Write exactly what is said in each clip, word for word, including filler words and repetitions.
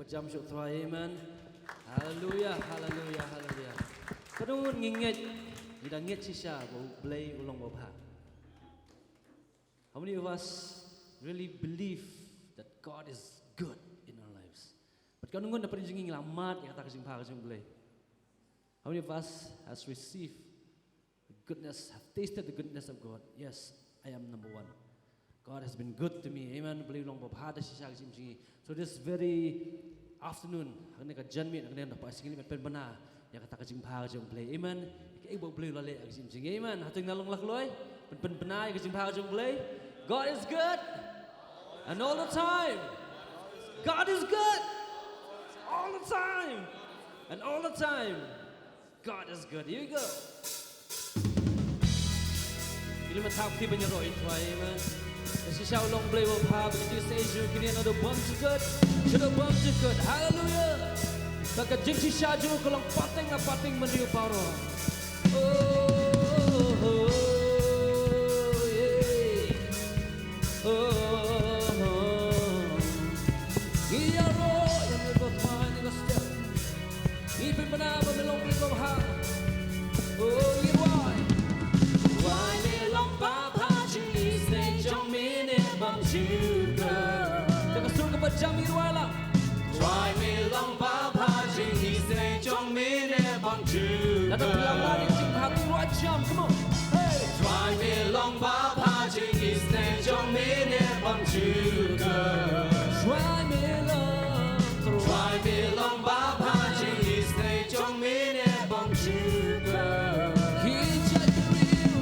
Jam shuh Trai, amen. Haleluya, haleluya, haleluya. Katno ngut ngi ngeit, ngi da ngeit shisha ba U Blei u long babha. How many of us really believe that God is good in our lives? Bad katno ngut na pdeng jong ngi ngi la mad ïa kata ka jingbha ka jong U Blei? How many of us has received the goodness, have tasted the goodness of God? Yes, I am number one. God has been good to me. Amen. Blei u long babha da shisha ka jingim jong ngi. So this very afternoon, ha kane ka janmiet, ha kane ka por, sngewbha ban pynbna ïa kata ka jingbha ka jong U Blei. Amen. Ïa kaei ba U Blei u la leh ha ka jingim jong ngi. Amen. Hato ngi la long la kloi ban pynbna ïa ka jingbha ka jong U Blei? God is good. And all the time. God is good. All the time. And all the time. God is good. Here we go. Ïa lade ma thap kti ban ïaroh ïa U Trai, amen. Shisha u long Blei babha, ba ka jingsneng jong u kine na da bam jukut, sha da bam jukut. Haleluya. Ba ka jingshisha jong u ka long pateng na pateng ban ïa u baroh. Oh, oh, oh, yeah. Oh, oh, oh. Ïaroh ïa me ko Trai, ïa ka step. Ngi pynbna ba me long Blei babha. Oh, ngi rwai. Trai me long babha, jingisynei jong me ne bam jukut. Da ka sur kaba jam ngi rwai lang. Trai me long babha, jingisynei jong me ne bam jukut. Lada phi la mad ïa ka jingbha, to rwai jam, come on. Hey. Trai me long babha, jingisynei jong me ne bam jukut. Trai me long, Trai me long babha, jingisynei jong me ne bam jukut. Ki jait bynriew,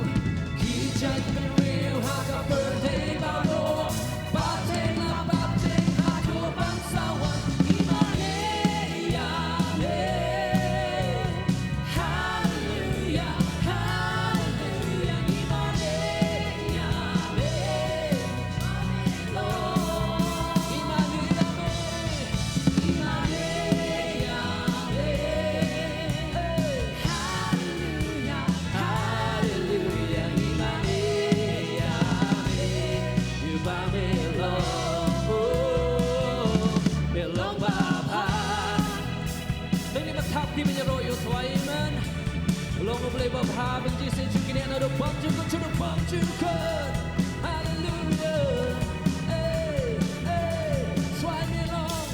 ki jait bynriew ha ka pyrthei baroh, pateng la pateng haduh ban sa wan, ngi mane ïa me. Haleluya, haleluya, ngi mane ïa me. Ngi mane ïa me. Ngi mane ïa me. Hey. Haleluya, haleluya, ngi mane ïa me. Ïa ba me long, oh, me long babha. Dang ïa ba thap kti ban ïaroh ïa U Trai, amen. U long U Blei babha, ba ka jingsneng jong u kine na da bam jukut, sha da bam jukut. Haleluya. Hey, hey. Trai me long.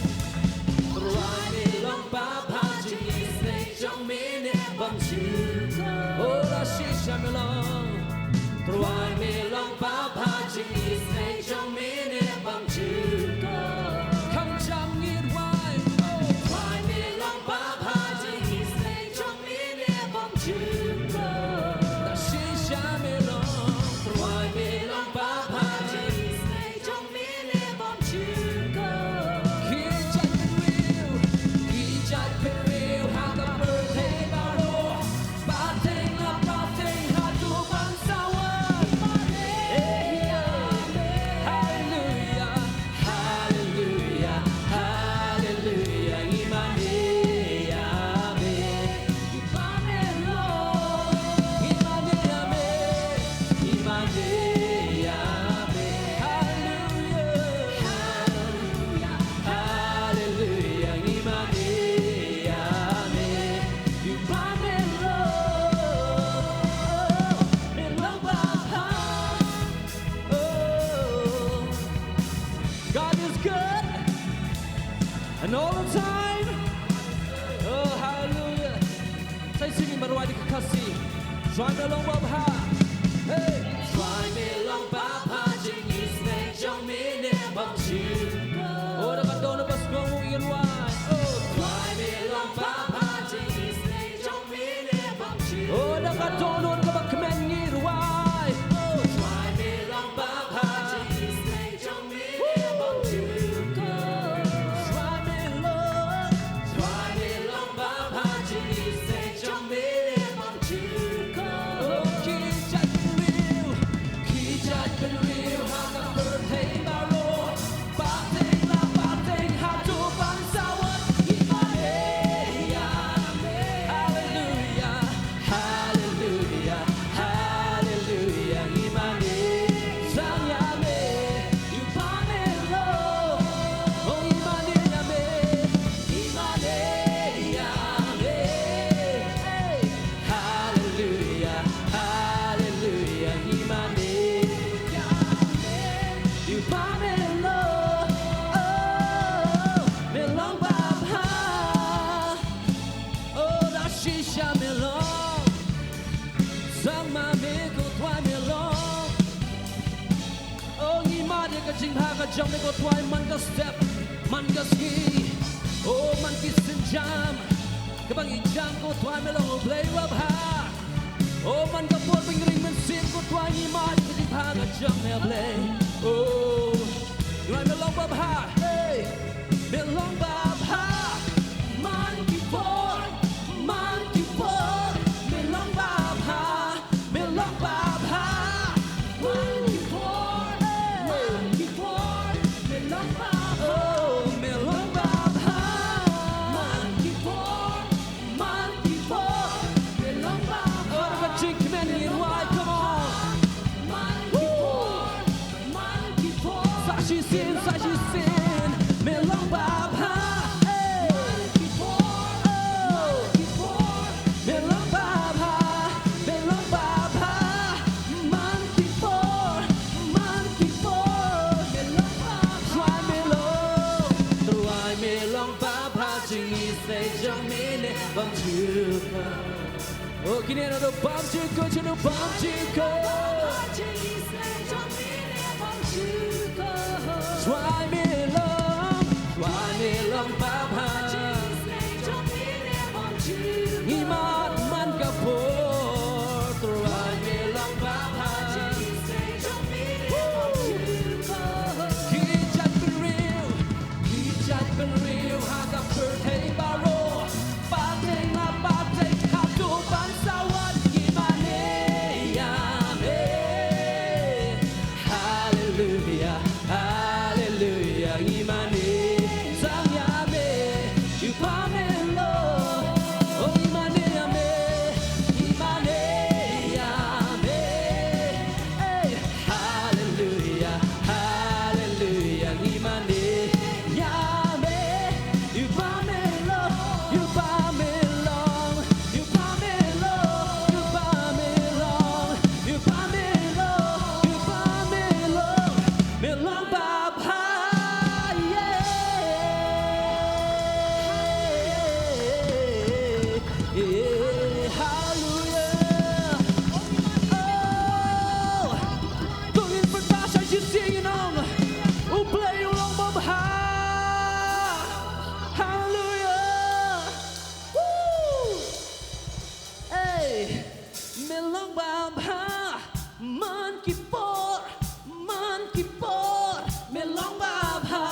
Trai me long babha, jingisynei jong me ne bam jukut. Oh, la shisha me long. Trai me long babha, jingisynei jong me ne bam jukut. Kham jam ngi rwai. Oh. Trai me long babha, jingisynei jong me ne bam jukut. La shisha me long. Trai me long babha, jingisynei jong me ne bam jukut. Ki jait bynriew, ki jait bynriew ha ka pyrthei baroh, pateng la pateng haduh ban sa wan. Haleluya, haleluya, haleluya, ngi mane ïa me. Ngi mane ïa me, ngi mane ïa me. Haleluya, haleluya, haleluya, ngi mane ïa me. Ngi mane ïa me, long babha. Oh, God is good. And all the time. Oh, hallelujah. Sa shisien ngin rwai da ka Khasi. Trai me long babha. Hey. Trai me long babha, jingisynei jong me ne bam jukut. Oh, da ka dohnud ba sngewbha ngin rwai. Oh. Trai me long babha, jingisynei jong me ne bam jukut. Oh, da ka dohnud kaba kmen ngin rwai. Oh. Trai me long babha, jingisynei jong me ne bam jukut. Trai me long. Trai me long babha, jingisynei jong me ne bam jukut. Oh, ki Ka jingbha ka jong me ko Trai, man ka step, man ka sngi, o man ki sienjam. Kaba ngi jam ko Trai me long U Blei uba bha. O man ka por ba ngi ring mynsiem ko Trai ngi mad ka jingbha ka jong me Blei. O Trai me long ba bha. Hey. Me long ba bha. Man ki por, man ki por, me long ba bha. Me long ba bha. Man ki por, man ki por, me long ba bha. Oh, me long ba bha. Man ki por, man ki por, me long ba bha. Oh, ka jingkmen ngi rwai, come on. Man ki por, man ki por. Sa shisien, sa shisien, me long ba bha. Hey. Man ki por, oh, man ki por. Me long ba bha, me long ba bha. Man ki por, man ki por, me long ba bha. Trai me long, Trai me long ba bha, jingïaseng jong me ne bymjukut. O kine na do bymjukut, jingïaseng jong me ne bymjukut. Trai me long, Trai me long ba bha. Ngi mad man ka por, Trai me long ba bha. Ki jait bynriew, ki jait bynriew ha ka pyrthei baroh. Pateng la pateng haduh ban sa wan, ngi mane ïa me. Haleluia, haleluia, ngi mane tang ïa me. Ïa ba me long, oh, ngi mane ïa me, ngi mane ïa me. Hey, haleluia, haleluia, ngi mane ïa me. Ïa ba me long, ïa ba me long, ïa ba me long, ïa ba me long, ïa ba me long, ïa ba me long. Me long ba bha, yeah. Hallelujah. Oh. To ngin pynbha sa shisien ngi ong, U Blei u long ba bha. Hallelujah. Woo. Hey. Me long ba bha, man ki por, man ki por. Me long ba bha,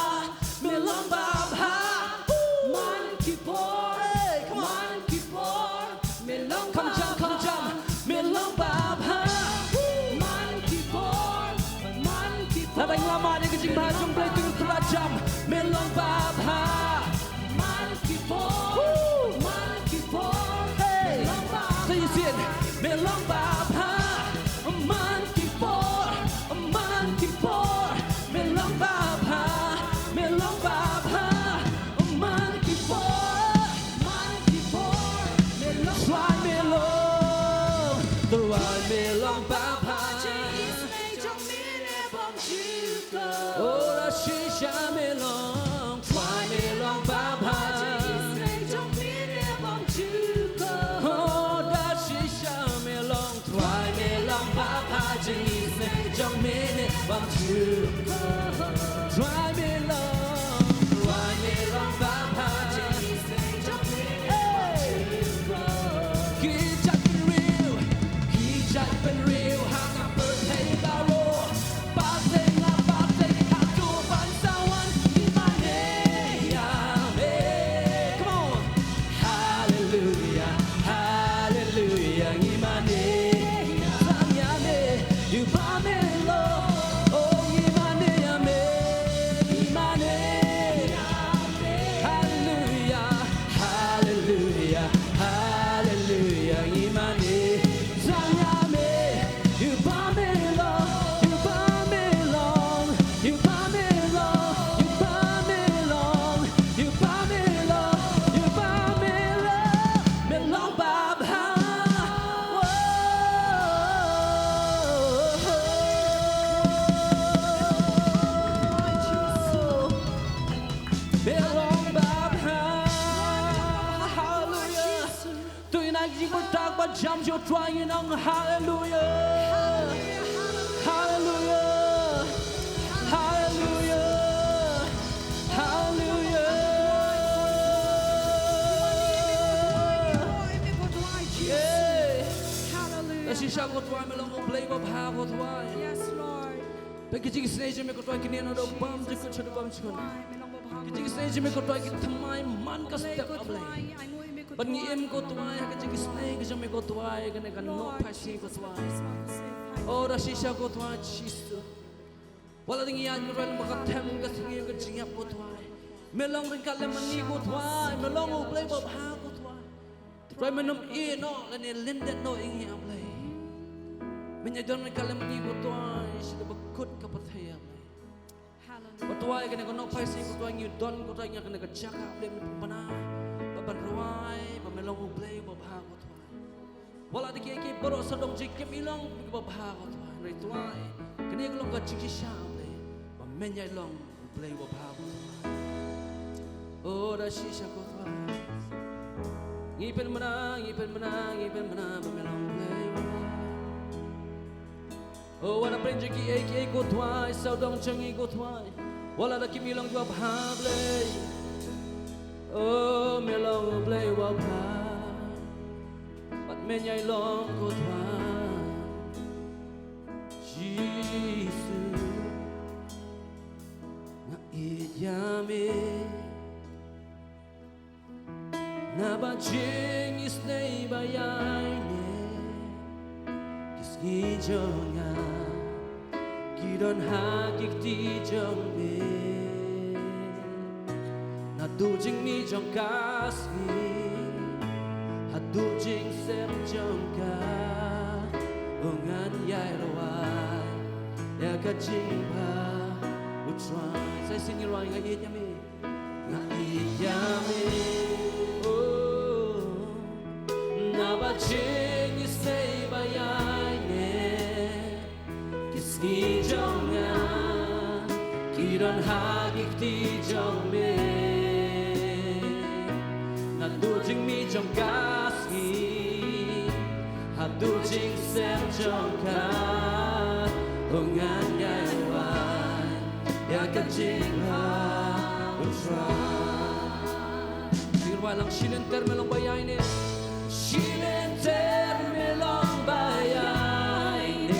me long ba bha, man ki por. Hey, come on. Man ki por, me long ba bha. Kham jam, kham jam. Me long ba bha, man ki por, man ki por. Lada ngi la mad ïa ka jingbha jong U Blei, to ngin pyrta jam. Me long ba bha. Man ki por, man ki por. Hey. Me long ba bha. Sa shisien, me long ba bha. Man ki por, man ki por. Me long ba bha, me long ba bha. Man ki por, man ki por. Me long ba bha. Trai me long, Trai me long ba bha. Jingïaseng jong me ne bymjukut. Oh, da shisha me long, Trai me long ba bha. Oh, da shisha me long, Trai me long ba bha. Jingïaseng jong me ne bymjukut. Trai me long, Trai me long ba bha. Hey! Ki jait bynriew, ki jait bynriew ha ka pyrthei baroh. Pateng la pateng haduh ban sa wan, ngi mane ïa me. Come on. Hallelujah, hallelujah, ngi mane tang ïa me. Ïa ba me long, oh, ngi mane ïa me, ngi mane. Hallelujah, hallelujah, hallelujah, ngi mane tang ïa me. Ïa ba me long, ïa ba me long, ïa ba me long, ïa ba me long, ïa ba me long, ïa ba me long. Me long ba bha. Me long ba bha. Hallelujah. To ngin ai ka jingpyrta kaba jam sha U Trai, ngin ong hallelujah. Hallelujah. Hallelujah. Ko Trai, me long U Blei babha, ko Trai. Yes, Lord. Peit ki jingisynei jong me, ko Trai, kine na u bam jingkut sha u bam jingkut. Ki jingisynei jong me, ko Trai, ki thymmai man ka step, A Blei. Bad ngi im, ko Trai, ha ka jingisynei ka jong me, ko Trai, kane ka nohphai sngi, ko Trai. O da shisha, ko Trai Jisu. Wat la dang ïaid, ko Trai, lem bad ka them ka sngi ka jingïap, ko Trai. Me long ryngkat lem bad ngi, ko Trai. Me long U Blei babha, ko Trai. Trai, men ym ïehnoh lane lyndet noh ïa ngi, A Blei. Men ïa don ryngkat lem bad ngi, ko Trai, sha kaba kut ka pyrthei, A Blei. Hallelujah. Ko Trai, kane ka nohphai sngi, ko Trai, ngi don, ko Trai, ïa kane ka jaka, A Blei, men pynbna ba ban rwai ba me long U Blei babha, ko Trai. Wat la da kiei kiei baroh sawdong jingim, i long babha, ko Trai. Hynrei Trai, kane ka long ka jingshisha, A Blei, ba men ïai long U Blei babha, ko Trai. O da shisha, ko Trai. Ngi pynbna, ngi pynbna, ngi pynbna ba me long U Blei babha. O wat la pyrshah kiei kiei, ko Trai, sawdong jong ngi, ko Trai. Wat la da kim, i long babha, Blei. O me long U Blei babha. Bad men ïai long, ko Trai Jisu. Nga ïeit ïa me. Naba jingisynei ba ïaineh, ki sngi jong nga ki don ha ki kti jong me. Naduh jingmih jong ka sngi haduh jingsem jong ka, o ngan ïai rwai ïa ka jingbha U Trai. Sa shisien ngi rwai: Nga ïeit ïa me. Nga ïeit ïa me. Oh, naba jingisynei ba ïaineh, ki sngi jong nga ki don ha ki kti jong me. Naduh jingmih jong ka sngi haduh jingsem jong ka, o ngan ïai rwai ïa ka jingbha U Trai. Ngi rwai lang: Shi lynter me long ba ïaineh. Shi lynter me long ba ïaineh.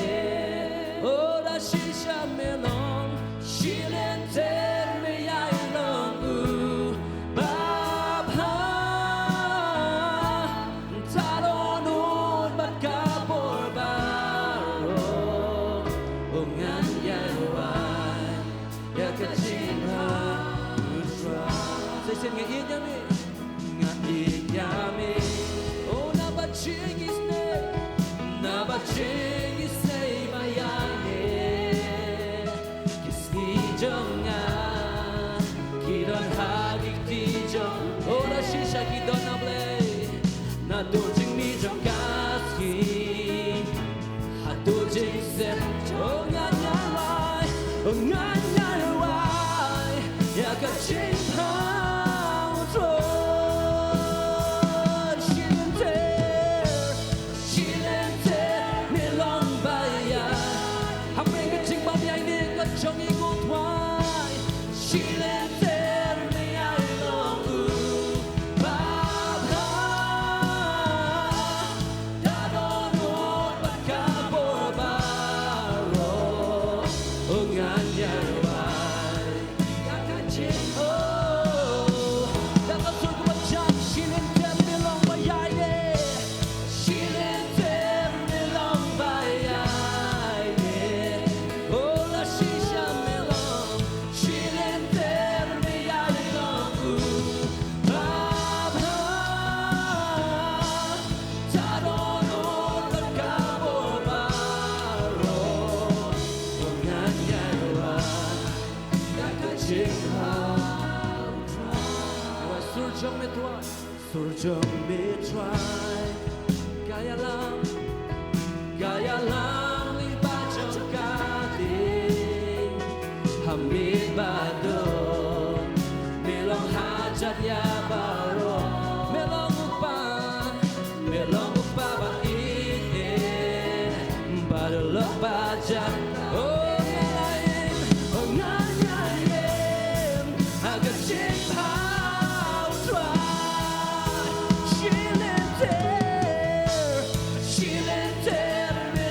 O da shisha me long. Shi lynter me ïai long u babha. Ta dohnud bad ka por baroh, o ngan ïai rwai ïa ka jingbha U Trai. Sa shisien: Nga ïeit ïa me. Nga ïeit ïa me. Oh, naba jingisynei, naba jingisynei ba ïaineh, ki sngi jong nga ki don ha ki kti jong, oh, da shisha ki don, A Blei. Naduh jingmih jong ka sngi haduh jingsem, o ngan ïai rwai, o ngan ïai rwai ïa ka jingbha U Trai. Shi lynter, shi lynter me long ba ïaineh. Hapdeng ka jingbym ïaineh ka jong ngi, ko Trai, shi lynter me ïai long u babha. Ta dohnud bad ka por baroh, o ngan ïai rwai ïa ka jing, oh, da ka sur kaba jan: Shi lynter me long ba ïaineh. Shi lynter me long ba ïaineh. Oh, la shisha me long. Shi lynter me ïai long u babha. Ta dohnud bad ka por baroh, o ngan ïai rwai ïa ka jingbha U Trai. Sur jong me Trai. Sur jong me Trai, ka ïalam, ka ïalam lyngba jong ka ding. Ha miet bad doh me long hajan ïa baroh. Me long u Kpa, me long u Kpa ba ïeit, ba lok ba jan. Oh, ngan ïai, oh, ngan ïai im ha ka jingbha U Trai. Shi lynter, shi lynter me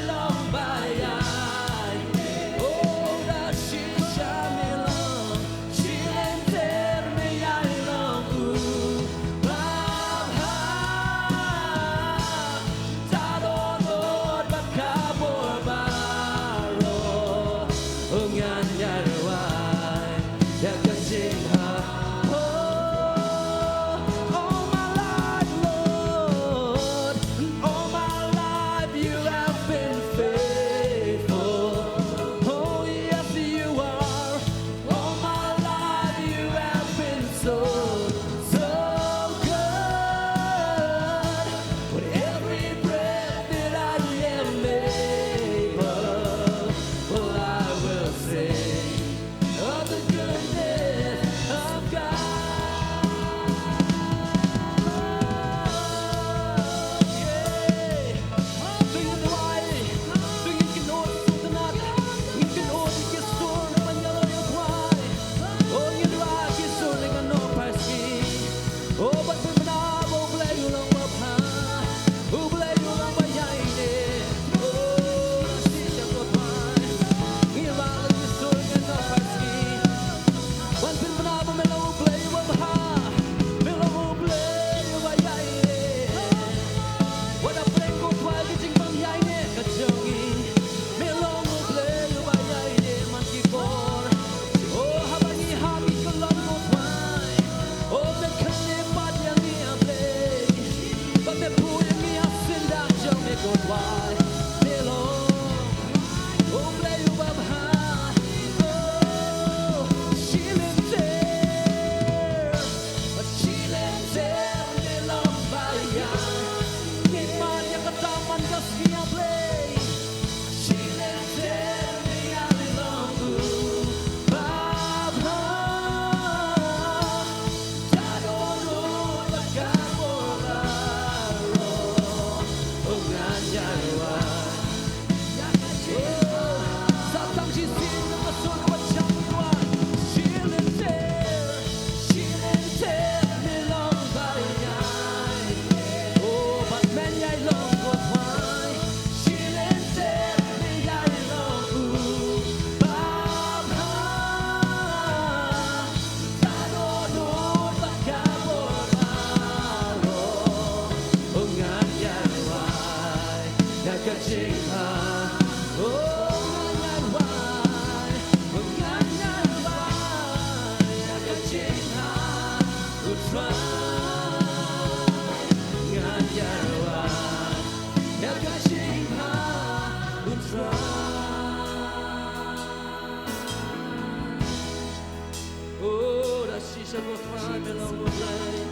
Oh, da shisha ko Trai, me long U Blei.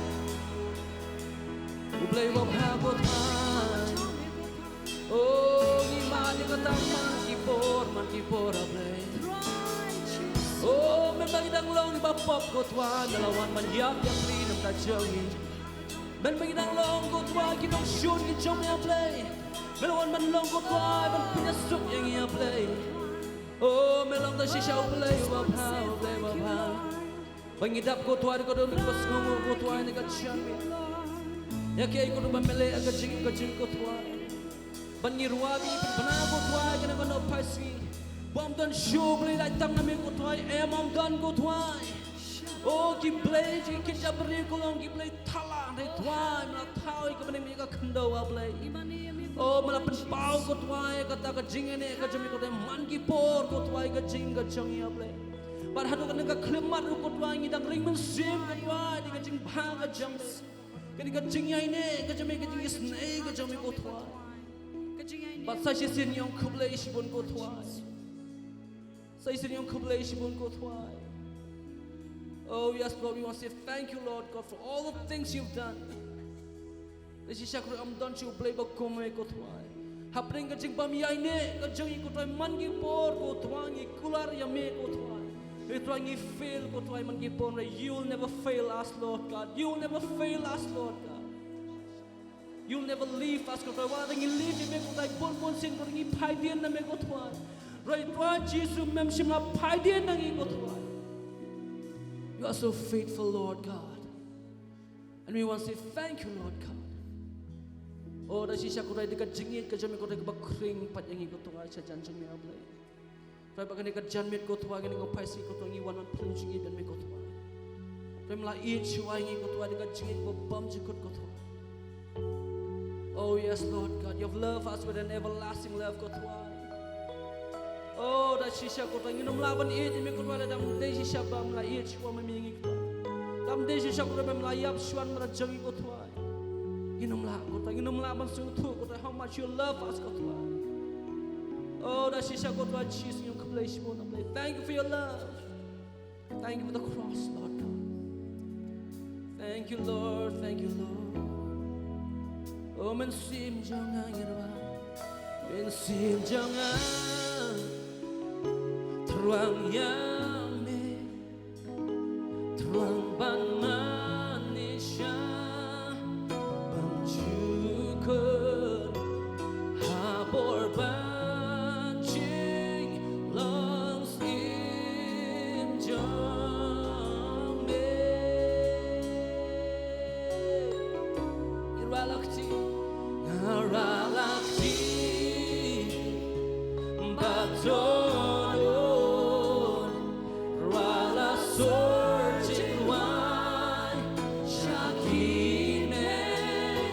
U Blei uba bha ko Trai. Oh, ngi mad ïa kata man ki por, man ki por, A Blei. Oh, mynba ngi dang long kiba pop ko Trai, me la wan ban ïap ïa phi na ka jong ngi. Mynba ngi dang long ko Trai ki nongshun ki jong me, A Blei, me la wan ban long ko Trai ban pynïasuk ïa ngi, A Blei. Oh, me long da shisha U Blei uba bha, U Blei uba bha. Ba ngi dap ko Trai, ko don ko sngewnguh ko Trai, ne ka jingmut. Ïa kaei ko Trai ba me leh ha ka jing, ka jing ko Trai. Ban ngi ruh ba ngi pynbna ko Trai kane ka nongpynsngi. Bym don shuh U Blei, lait tang na me ko Trai, em, ym don ko Trai. Oh, ki blei jong ki kynja briew ki long ki blei thala, hynrei Trai me la thaw ïa ka bneng bad ïa ka khyndew, A Blei. Oh, me la pynpaw ko Trai ïa kata ka jingïaineh ka jong me ko Trai man ki por ko Trai, ka jing ka jong ngi, A Blei. Bad haduh kane ka khyllipmat ruh ko Trai ngi dang ring mynsiem ko Trai da ka jingbha ka jong me. Kane ka jingïaineh ka jong me, ka jingisynei ka jong me ko Trai. Bad sa shisien ngi ong khublei shibun ko Trai. Sa shisien ngi ong khublei shibun ko Trai. Oh yes, Lord, we want to say thank you, Lord God, for all the things you've done. Da shisha ko Trai ym don shuh U Blei ba kum me ko Trai. Hapdeng ka jingbym ïaineh ka jong ngi ko Trai man ki por ko Trai ngi kular ïa me ko Trai. Ko Trai ngi fail ko Trai man ki por, hynrei you will never fail us, Lord God. You will never fail us, Lord God. You'll never leave us ko Trai. Wat la ngi leave ïa me ko Trai bun bun sien ko Trai ngi phai dien na me ko Trai. Hynrei Trai Jisu mem shym la phai dien na ngi ko Trai. You are so faithful, Lord God. And we want to say thank you, Lord God. Oh, da shisha ko Trai da ka jingïeit ka jong me ko Trai kaba khring pat ïa ngi ko Trai sha jan jong me, A Blei. Trai ba kane ka janmiet ko Trai, kane ka pyrthei ko Trai ngi wan ban pynlong jingïeit bad me ko Trai. Trai me la ïeit shuwa ïa ngi ko Trai da ka jingïeit kaba bymjukut ko Trai. Oh yes, Lord God, you have loved us with an everlasting love ko Trai. Oh, da shisha ko Trai, ngin ym lah ban ïeit ïa me ko Trai lada ym dei shisha ba me la ïeit shuwa ma me ïa ngi ko Trai. Lada ym dei shisha ko Trai ba me la ïap shuwa na ka bynta jong ngi ko Trai. Ngin ym lah ko Trai, ngin ym lah ban sngewthuh ko Trai how much you love us ko Trai. Oh, da shisha ko Trai Jisu ngi ong khublei shibun, A Blei. Thank you for your love. Thank you for the cross, Lord God. Thank you, Lord. Thank you, Lord. Oh, mynsiem jong nga ngi ruh, mynsiem jong nga truang ïa me, truang ban mane sha bymjukut ha bor ba jinglong siem jong me. Ngi ruh la kti, nga ruh la kti, ba don ruh la sor jingwan sha ki neng,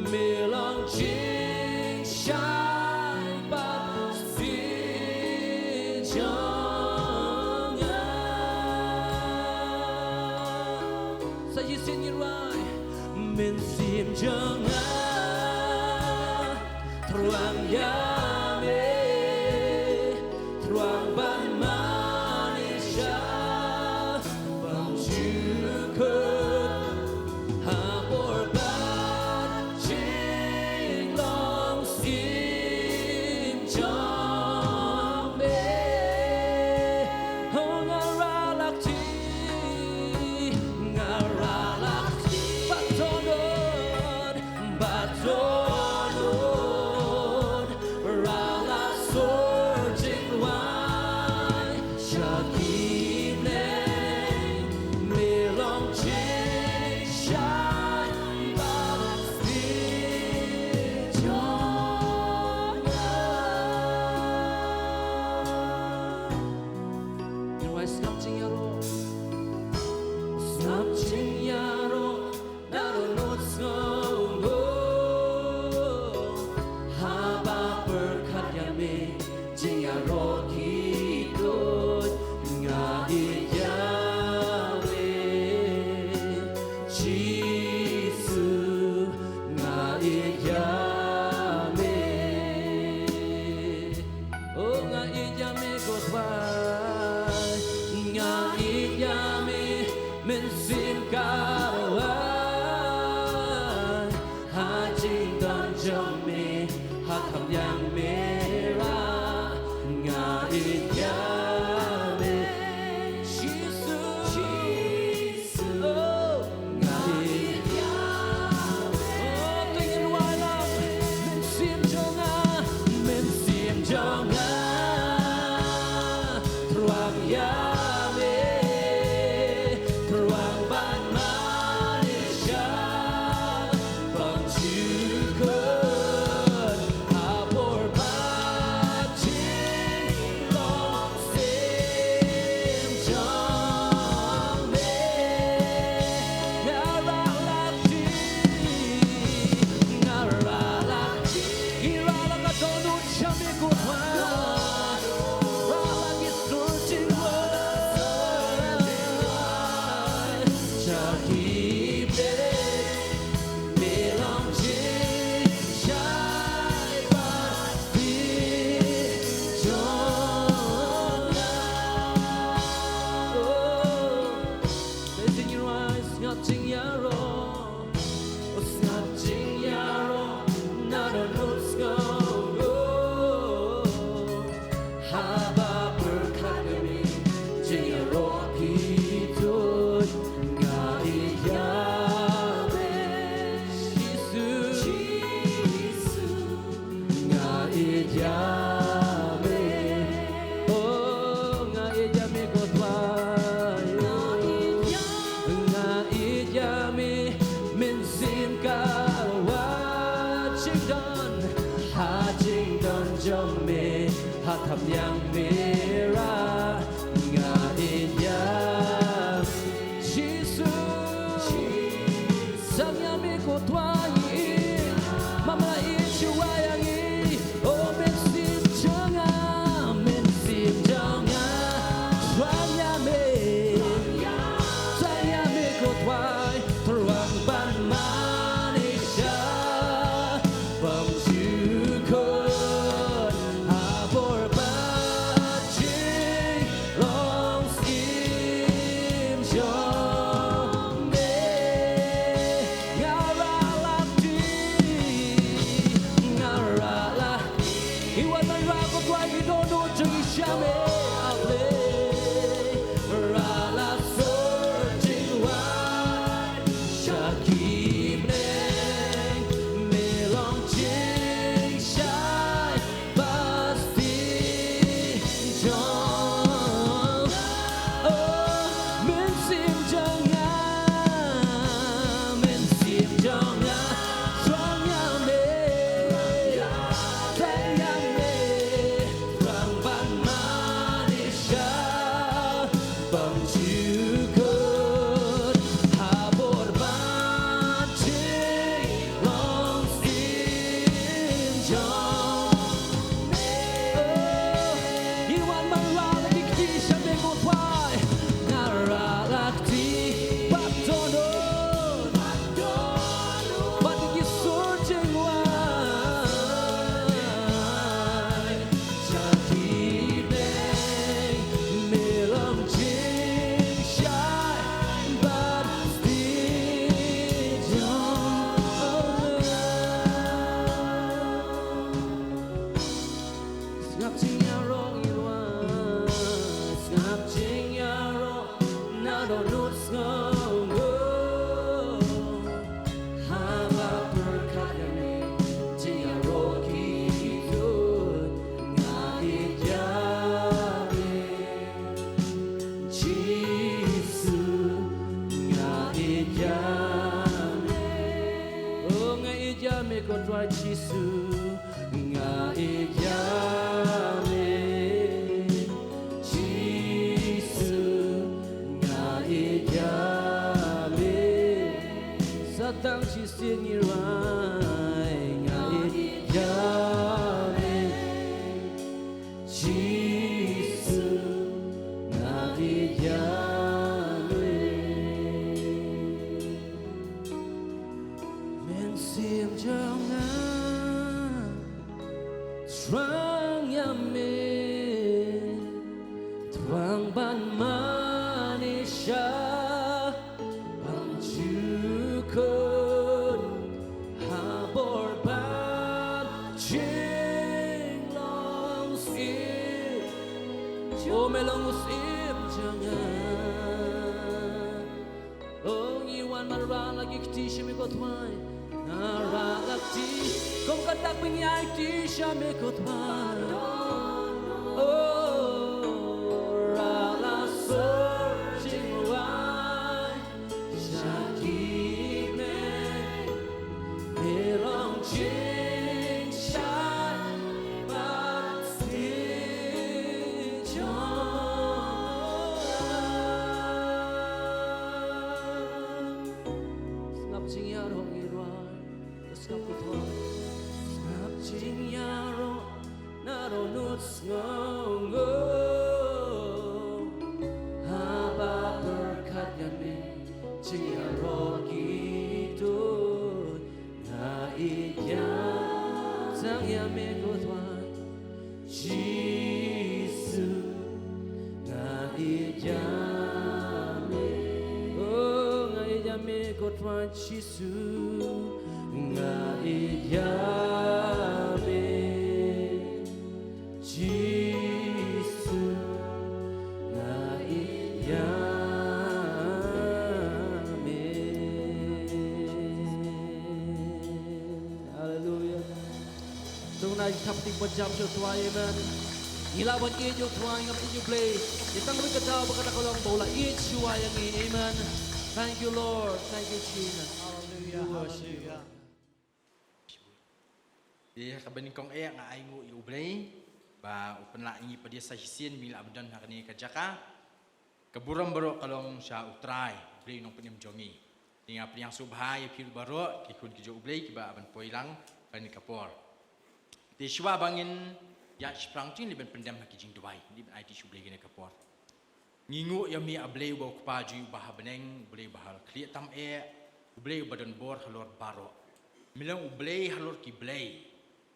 me long jingshai bad sien jong nga. Sa shisien ngi ruh, mynsiem jong nga truang ïa me, truang ban mane sha bymjukut ha bor ba jinglong siem jong me. Oh, nga ruh la kti, nga ruh la kti, ba don, ba don ïa me, Trai ban mane sha pang jukut ha por bad jinglong sim jong me. Nga rah lak ti, nga rah lak ti, ngi rah lak ka dohnud sha me ko Trai. Rah lak ngi sur jingwan sha ki bneng, me long jingshai bad jingpynjot jong nga. Oh. Te sngap jingïaroh, sngap jingïaroh na dohnud sngewbha. Haba pyrkhat ïa me, jingïaroh ki tuid, nga ïeit ïa me, Jisu. Jisu. Nga ïeit ïa me. Oh, nga ïeit ïa me ko Trai. Nga ïeit ïa me. Nga ïeit ïa me. Mynsiem ka wad jingdon ha jingdon jong me, ha khmat jong me Trai. Nga ïeit ïa me. Jisu. Sngap ïa me ko Trai, ïeit. Mama ïeit shuwa ïa ngi. Oh, mynsiem jong nga, mynsiem jong nga. Sngap ïa me. Sngap ïa me ko Trai, Trai ban mane sha pang jukut ha por bad jinglong sim jong me. Nga rah lak ti, nga rah lak ti. Ngi wan ban rah ko Trai, ngi dohnud jong ngi sha me, A Blei. Rah lak sur jingwan sha ki bneng, me long jingshai bad jingpynjot jong nga. Oh, mynsiem jong nga, mynsiem jong nga, sngap ïa me. Sngap ïa me. Trai ban mane sha pang jukut ha por bad jinglong sim jong me. Oh, ngi wan ban rah lak ki kti sha me ko Trai. Nga rah lak ti bad dohnud, bad ki sur jingwan sha ki bneng, me long jingshai bad jingpynjot jong nga. Sngap jingïaroh ngi wan, sngap jingïaroh na dohnud sngewbha. Haba pyrkhat ïa me, jingïaroh ki tuid, nga ïeit ïa me. Jisu, nga ïeit ïa me. Oh, nga ïeit ïa me ko Trai Jisu. Nga ïeit ïa me, Jisu, nga ïeit ïa me. Sa tang shisien ngi rah, nga ïeit ïa me, Jisu, nga ïeit ïa me. Mynsiem jong nga, sngap ïa me, Trai ban mane sha pang jukut ha por bad jinglong sim. Oh, me long u sim jong nga. Oh, ngi wan ban rah lak ki kti sha me ko Trai. Nga rah lak ti, kum ka dak ba ngi ai kti sha me ko Trai. Oh, rah Jisu, nga ïeit ïa me. Jisu, nga ïeit ïa me. Haleluya. To ngin ïa thap kti ban jam sha U Trai, amen. Ngi lah ban ïeit ïa U Trai, ngam ïeit ïa U Blei. Ïa tang kawei ka daw ba kata ka long ba u la ïeit shuwa ïa ngi, amen. Thank you, Lord. Thank you, Jesus. Hallelujah. We worship you, Lord. Hallelujah. Ïa kaba nyngkong eh nga ainguh ïa U Blei ba u pynlah ïa ngi pat de sa shisien ba ngi lah ban don ha kane ka jaka. Ka burom baroh ka long sha U Trai, U Blei u nongpynim jong ngi. Te nga pdiang sngewbha ïa phi baroh ki khun ki jong U Blei kiba ban poi lang ha kane ka por. Te shuwa ba ngin ïaid shaphrang, to ngin leit ban pyndem ha ki jingduwai, ngin leit ban aiti sha U Blei kane ka por. Ngi nguh ïa me, A Blei uba U Kpa jong ngi uba ha bneng, U Blei uba ha khlieh tam eh, U Blei uba don bor halor baroh. Me long U Blei halor ki blei,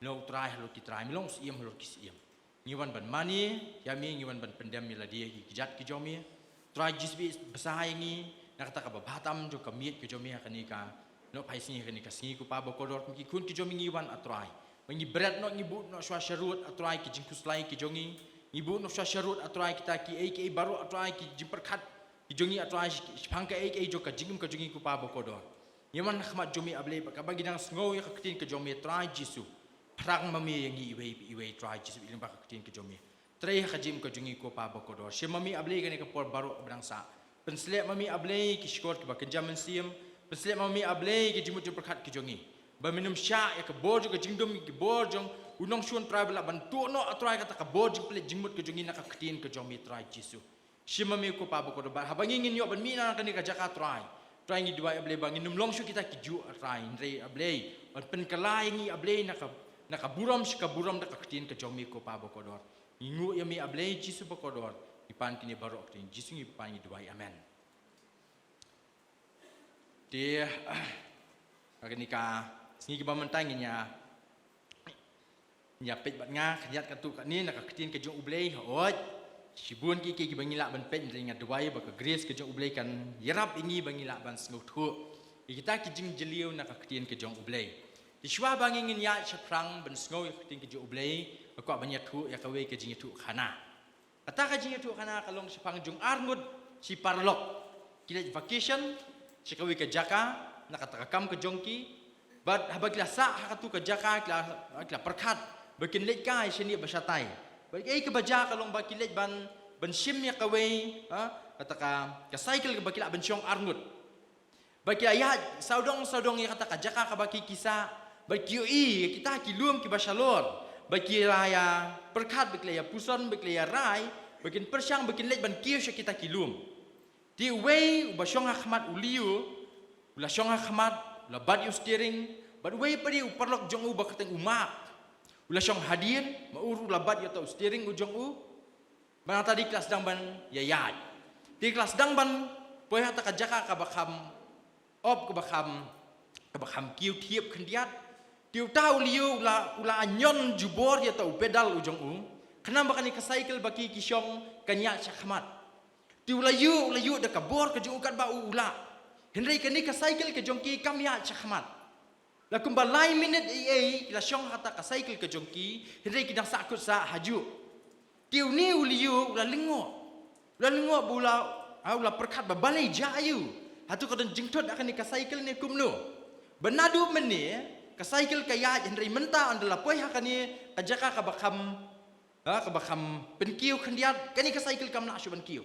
me long U Trai halor ki trai, me long U Syiem halor ki syiem. Ngi wan ban mane ïa me, ngi wan ban pyndem ïa lade, ki kjat ki jong me. Trai Jisu, bsa ïa ngi na kata kaba bha tam jong ka miet ka jong me ha kane ka nohphai sngi, ha kane ka sngi, ko Pa bakordor. Kum ki khun ki jong me ngi wan, A Trai, ba ngi bret noh, ngi buh noh shuwa sharud, A Trai, ki jingkhuslai ki jong ngi. Ngi buh noh shuwa sharud, A Trai, kita kiei kiei baroh, A Trai, ki jingpyrkhat ki jong ngi, A Trai, shaphang kaei kaei jong ka jingim ka jong ngi, ko Pa bakordor. Ngi wan ha khmat jong me, A Blei, ba kaba ngi dang sngew ïa ka ktien ka jong me, Trai Jisu, pyrshang ma me ïa ngi iwei pa iwei, Trai Jisu, lyngba ka ktien ka jong me. Trei ha ka jingim ka jong ngi, ko Pa bakordor. Shim ma me, A Blei, kane ka por baroh kaba dang sah. Pynshlur ma me, A Blei, ki shkor kiba kynja mynsiem. Pynshlur ma me, A Blei, ki jingmut jingpyrkhat ki jong ngi, ba men ym shah ïa ka bor jong ka jingdum, ïa ka bor jong u nongshun, Trai, ba lah ban tuh noh, A Trai, kata ka bor jingpyllait jingmut ka jong ngi na ka ktien ka jong me, Trai Jisu. Shim ma me, ko Pa bakordor, ba haba ngi ngin ïoh ban mih na kane ka jaka, Trai, Trai, ngi duwai, A Blei, ba ngin ym long shuh kita kijuh, A Trai, hynrei, A Blei, ban pynkylla ïa ngi, A Blei, na ka, na ka burom sha ka burom da ka ktien ka jong me, ko Pa bakordor. Ngi nguh ïa me, A Blei Jisu bakordor. Ngi pan kine baroh ha ka kyrteng Jisu ngi pan, ngi duwai, amen. Te ha kane ka sngi kaba mynta ngin ïa, ngin ïa peit bad nga khyndiat katto katne na ka ktien ka jong U Blei. Hooid, shibun kiei kiei kiba ngi lah ban peit, hynrei nga duwai ba ka grace ka jong U Blei kan ïarap ïa ngi ba ngi lah ban sngewthuh ïa kita ki jingjylliew na ka ktien ka jong U Blei. Te shuwa ba ngi ngin ïaid shaphrang ban sngew ïa ka ktien ka jong U Blei, nga kwah ban ïathuh ïa kawei ka jingïathuhkhana. Kata ka jingïathuhkhana ka long shaphang jong arngut shi paralok. Ki leit vacation sha kawei ka jaka na kata ka kam ka jong ki. Bad haba ki la sah ha katu ka jaka, ki la, ki la pyrkhat ba kin leit kai shane ba shatai. Bad kaei kaba jia ka long ba ki leit ban, ban shim ïa kawei, ha, kata ka, ka cycle kaba ki lah ban shong arngut. Bad ki la ïaid sawdong sawdong ïa kata ka jaka kaba ki, ki sah. Bad ki ïohi ïa kita ki lum kiba shalor. Bad ki la ïa pyrkhat, bad ki la ïa puson, bad ki la ïa rai ba kin pyrshang ba kin leit ban kiew sha kita ki lum. Te uwei uba shong ha khmat u Leo u la shong ha khmat, u la bat ïa u steering. Bad uwei pat u paralok jong u ba kyrteng u Mark u la shong hadien, ma u ruh u la bat ïa uta u steering u jong u. Bad nangta dei ki la sdang ban ïaid. Te ki la sdang ban poi ha kata ka jaka kaba kham op, kaba kham, kaba kham kiew thiap khyndiat. Te uta u Leo u la, u la ñion jubor ïa uta u pedal u jong u, khnang ba kane ka cycle ba ki, ki shong kan ïaid sha khmat. Te u la ïoh, u la ïoh da ka bor ka jong u katba u, u lah. Hynrei kane ka cycle ka jong ki kam ïaid sha khmat. La kumba lai minit ei ei ki la shong ha kata ka cycle ka jong ki, hynrei ki dang sah kut sah hajuh. Te une u Leo u la lyngngoh. U la lyngngoh bad u la, ha, u la pyrkhat ba balei, jia aiu? Hato ka don jingthut ha kane ka cycle ne kumno? Ba naduh mynne ka cycle ka ïaid, hynrei mynta ynda la poi ha kane ka jaka kaba kham, ha, kaba kham pynkiew khyndiat, kane ka cycle kam lah shuh ban kiew.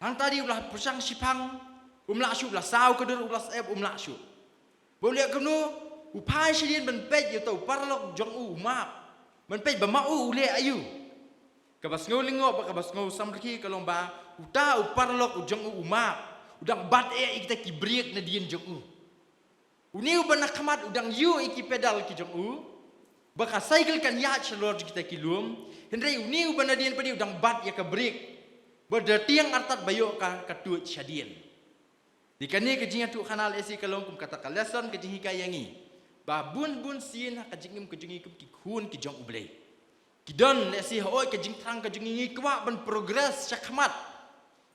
Hangta dei u la pyrshang shiphang, um lah shuh, u la saw ka dur, u la syep, um lah shuh. Ba u leh kumno? U phai shadien ban peit ïa uta u paralok jong u, u Mark, ban peit ba ma u u leh aiu. Kaba sngew lyngngoh bad kaba sngew samrkhie ka long ba uta u paralok u jong u, u Mark, u dang bat eh ïa kita ki brake nadien jong u. Une uba na khmat u dang ïoh ïa ki pedal ki jong u ba ka cycle kan ïaid shalor jong kita ki lum, hynrei une uba nadien pat u dang bat ïa ka brake. Bad da tieng artat ba ïoh ka, ka tuid shadien. Te kane ka jingïathuhkhana lehse ka long kum kata ka lesson, ka jinghikai ïa ngi ba bun bun sien ha ka jingim ka jong ngi kum ki khun ki jong U Blei, ki don lehse, hooid, ka jingthrang ka jong ngi, ngi kwah ban progress sha khmat.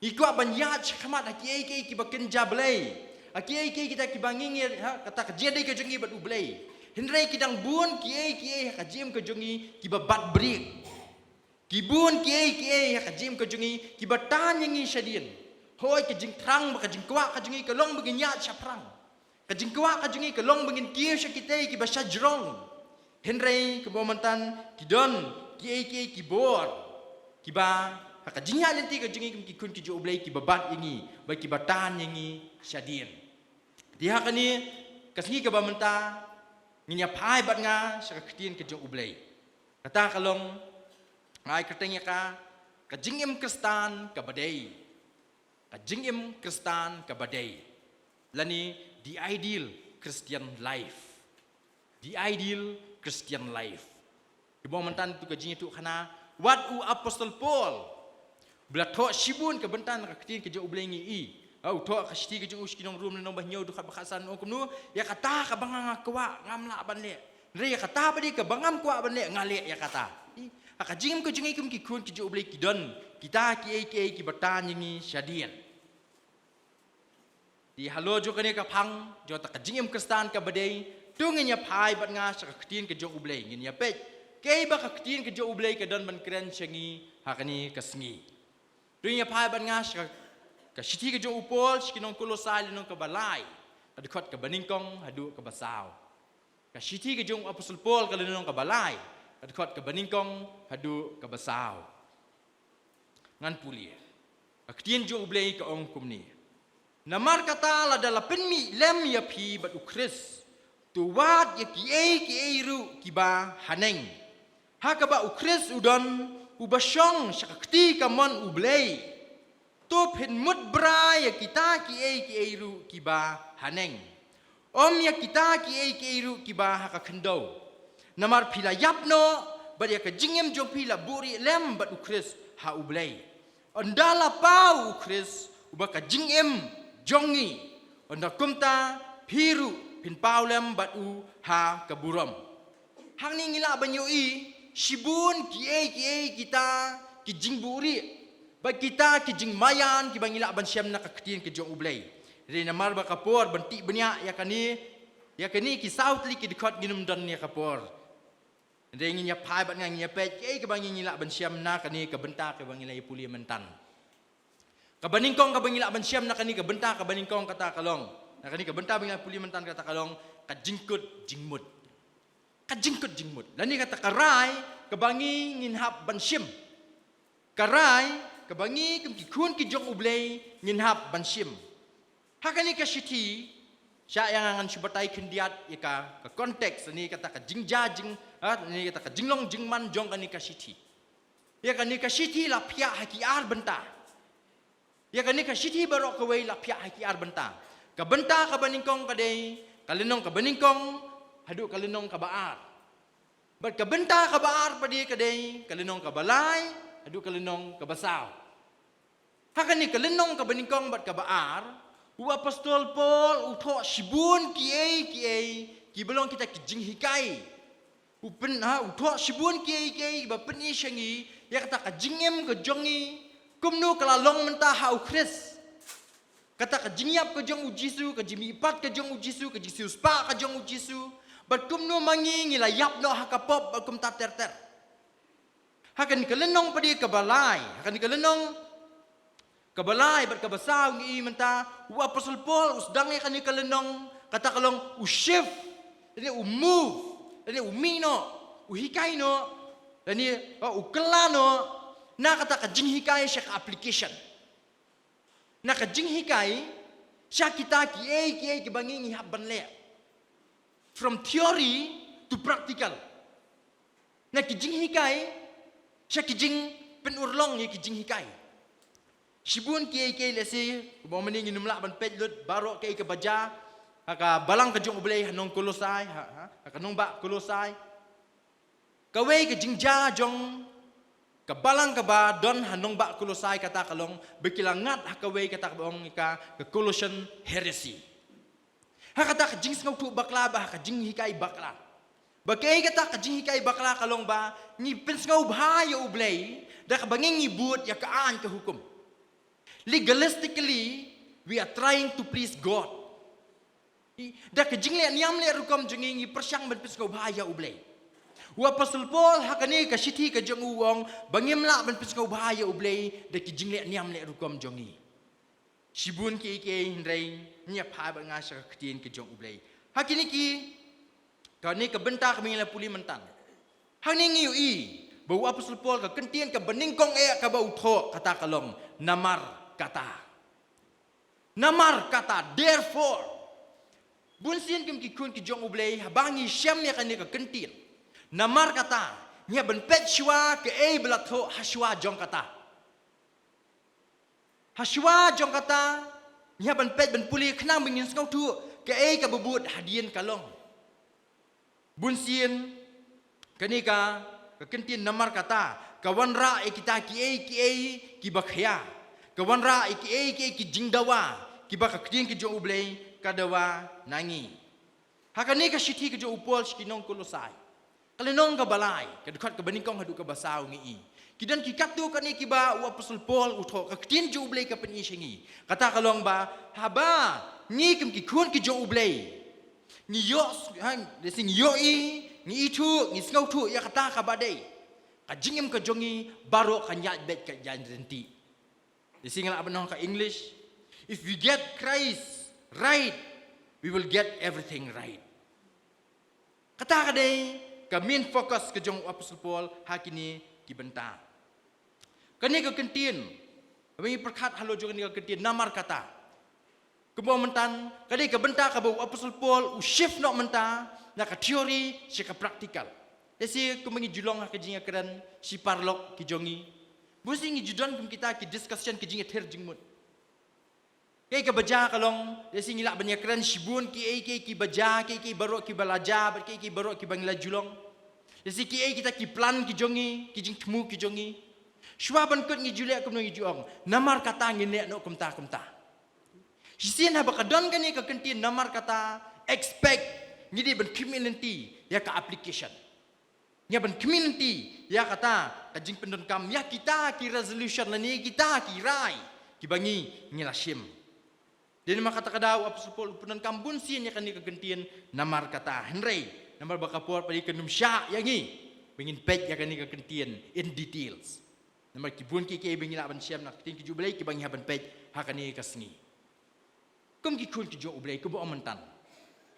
Ngi kwah ban ïaid sha khmat ha kiei kiei kiba kynja Blei. Ha kiei kiei kita kiba ngi ngi ha kata ka jingïadei ka jong ngi bad U Blei. Hynrei ki dang bun kiei kiei ha ka jingim ka jong ngi kiba bat brik. Ki bun kiei kiei ha ka jingim ka jong ngi kiba tan ïa ngi shadien. Hooid, ka jingthrang bad ka jingkwah ka jong ngi ka long ba ngin ïaid shaphrang. Ka jingkwah ka jong ngi ka long ba ngin kiew sha kitei kiba shajrong. Hynrei kumba mynta ki don kiei kiei ki bor kiba ha ka jingïaid lynti ka jong ngi kum ki khun ki jong U Blei kiba bat ïa ngi bad kiba tan ïa ngi shadien. Te ha kane ka sngi kaba mynta ngin ïa phai bad nga sha ka ktien ka jong U Blei. Kata ka long, nga ai kyrteng ïa ka, ka jingim Khristan kaba dei. Ka jingim Khristan kaba dei. Lane the ideal Christian life. The ideal Christian life. Kumba mynta tu ka jingïathuh khana, wat u Apostol Paul ba la thoh shibun ka bynta na ka ktien ka jong U Blei ngi i. Ha, u thoh ka shithi ka jong u sha ki nong Rom lynnong ba hynñiew dkhot ba khatsan, u ong kumno, ïa kata kaba nga nga kwah ngam lah ban leh. Hynrei ïa kata pat kaba ngam kwah ban leh nga leh ïa kata. I, ha ka jingim ka jong ngi kum ki khun ki jong U Blei ki don kita kiei kiei kiba tan ïa ngi shadien. Te halor jong kane ka phang jong kata ka jingim Khristan kaba dei, to ngin ïa phai bad nga sha ka ktien ka jong U Blei, ngin ïa peit kaei ba ka ktien ka jong U Blei ka don ban kren sha ngi ha kane ka sngi. To ngin ïa phai bad nga sha ka, ka shithi ka jong u Paul sha ki nong Kolosai lynnong kaba lai, ka dkhot kaba nyngkong haduh kaba saw. Ka shithi ka jong u Apostol Paul ka lynnong kaba lai, ka dkhot kaba nyngkong haduh kaba saw. Ngan pule. Ka ktien jong U Blei ka ong kumne. Namar kata lada la pynmih lem ïa phi bad U Khrist, to wad ïa kiei kiei ruh kiba haneng, ha kaba U Khrist u don, uba shong sha ka kti kamon U Blei. To phin mut bra ïa kita kiei kiei ruh kiba haneng, ym ïa kita kiei kiei ruh kiba ha ka khyndew. Namar phi la ïap noh, bad ïa ka jingim jong phi la buhrieh lem bad U Khrist ha U Blei. Ynda la paw U Khrist uba ka jingim jong ngi, ynda kumta phi ruh phin paw lem bad u ha ka burom. Hangne ngi lah ban ïohi shibun kiei kiei kita ki jingbuhrieh bad kita ki jingmaïan kiba ngi lah ban shem na ka ktien ka jong U Blei. Hynrei namar ba ka por ban tih bniah ïa kane, ïa kane ki saw tylli ki dkhot ngin ym don ïa ka por. Hynrei ngin ïa phai bad nga, ngin ïa peit kaei kaba ngi, ngi lah ban shem na kane ka bynta kaba ngi la ïa pule mynta. Kaba nyngkong kaba ngi lah ban shem na kane ka bynta kaba nyngkong kata ka long, na kane ka bynta ba ngi la pule mynta kata ka long, ka jingkut jingmut. Ka jingkut jingmut lane kata ka rai kaba ngi ngin hap ban shim. Ka rai kaba ngi kum ki khun ki jong U Blei ngin hap ban shim. Ha kane ka shithi, shah ïa nga ngan shu batai khyndiat ïa ka, ka context, ne kata ka jingjia jing, ha, ne kata ka jinglong jingman jong kane ka shithi. Ïa kane ka shithi la phiah ha ki ar bynta. Ïa kane ka shithi baroh kawei la phiah ha ki ar bynta. Ka bynta kaba nyngkong ka dei ka lynnong kaba nyngkong haduh ka lynnong kaba ar. Bad ka bynta kaba ar pat ka dei ka lynnong kaba lai haduh ka lynnong kaba saw. Ha kane ka lynnong kaba nyngkong bad kaba ar, u Apostol Paul u thoh shibun kiei kiei kiba long kita ki jinghikai. U pyn, ha, u thoh shibun kiei kiei ba pyni sha ngi ïa kata ka jingim ka jong ngi, kumno ka la long mynta ha U Khrist. Kata ka jingïap ka jong U Jisu, ka jingmihpat ka jong U Jisu, ka jingsiewspah ka jong U Jisu. Bad kumno ma ngi ngi la ïap noh ha ka pop bad kumta ter ter. Ha kane ka lynnong pat kaba lai, ha kane ka lynnong kaba lai bad kaba saw ngi i mynta, u Apostol Paul u sdang ïa kane ka lynnong, kata ka long u shift, lane u move, lane u mih noh, u hikai noh, lane, oh, u kylla noh na kata ka jinghikai sha ka application. Na ka jinghikai sha kita kiei kiei kiba ngi ngi hap ban leh. From theory to practical. Na ki jinghikai sha ki jingpynurlong ïa ki jinghikai. Shibun kiei kiei, lehse kumba mynne ngin ym lah ban peit lut baroh kaei kaba jia ha ka balang ka jong U Blei ha nong Kolosai, ha, ha, ha ka nongbah Kolosai. Kawei ka jingjia jong ka balang kaba don ha nongbah Kolosai kata ka long ba ki la ngat ha kawei kata kaba ong ka, ka Colossian heresy. Ha kata ka jingsngewthuh bakla bad ha ka jinghikai bakla. Ba kaei kata ka jinghikai bakla ka long ba ngi pynsngewbha ïa U Blei da kaba ngi ngi bud ïa ka aiñ ka hukum. Legalistically, we are trying to please God. Da ka jingleh niam leh rukom jong ngi, ngi pyrshang ban pynsngewbha ïa U Blei. U Apostol Paul ha kane ka shithi ka jong u u ong ba ngim lah ban pynsngewbha ïa U Blei da ki jingleh niam leh rukom jong ngi. Shibun kiei kiei, hynrei ngin ïa phai bad nga sha ka ktien ka jong U Blei. Ha kine ki, kane ka bynta kaba ngi la pule mynta. Hangne ngi ïohi ba u Apostol Paul ka kyntien kaba nyngkong eh kaba u thoh kata ka long, namar kata. Namar kata, therefore. Bun sien kum ki khun ki jong U Blei, haba ngi shem ïa kane ka kyntien, namar kata, ngi hap ban peit shuwa kaei ba la thoh ha shuwa jong kata. Ha shuwa jong kata, ngi hap ban peit ban pule khnang ba ngin sngewthuh kaei kaba bud hadien ka long. Bun sien, kane ka, ka kyntien namar kata, ka wanrah ïa kita kiei kiei kiba khia. Ka wanrah ïa kiei kiei ki jingdawa kiba ka ktien ka jong U Blei ka dawa na ngi. Ha kane ka shithi ka jong u Paul sha ki nong Kolosai, ka lynnong kaba lai, ka dkhot kaba nyngkong haduh kaba saw, ngi ïohi ki don ki katto katne kiba u Apostol Paul u thoh, ka ktien jong U Blei ka pyni sha ngi. Kata ka long ba haba ngi kum ki khun ki jong U Blei, ngi ïoh, ha, lehse ngi ïohi, ngi ithuh, ngi sngewthuh ïa kata kaba dei, ka jingim ka jong ngi baroh kan ïaid beit, kan ïaid ryntih. Lehse nga lah ban ong ha ka English, if we get Christ right, we will get everything right. Kata ka dei ka main focus ka jong u Apostol Paul ha kine ki bynta. Kane ka kyntien, haba ngi pyrkhat halor jong kane ka kyntien namar kata, kumba mynta, ka dei ka bynta kaba u Apostol Paul u shift noh mynta na ka theory sha ka practical. Lehse kumba ngi ju long ha ka jingïakren shi paralok ki jong ngi, bun sien ngi ju don kum kita ki discussion, ki jingïathir jingmut. Kaei kaba jia ka long, lehse ngi lah ban ïakren shibun kiei kiei kiba jia, kiei kiei baroh kiba la jia bad kiei kiei baroh kiba ngi la ju long. Lehse kiei kita ki plan ki jong ngi, ki jingthmu ki jong ngi. Shuwa ban kut ngi ju leh kumno, ngi ju ong, namar kata ngin leh noh kumta kumta. Shisien haba ka don kane ka kyntien namar kata, expect, ngi dei ban khmih lynti ïa ka application. Ngi ban khmih lynti ïa kata ka jingpyndonkam ïa kita ki resolution lane kita ki rai kiba ngi, ngi la shim. Dei namar kata ka daw u Apostol Paul u pyndonkam bun sien ïa kane ka kyntien namar kata. Hynrei namar ba ka por pat kan ym shah ïa ngi ba ngin peit ïa kane ka kyntien in details. Namar ki bun kiei kiei ba ngi lah ban shem na ka ktien ka jong U Blei kiba ngi hap ban peit ha kane ka sngi. Kum ki khun ki jong U Blei, kumba ong mynta,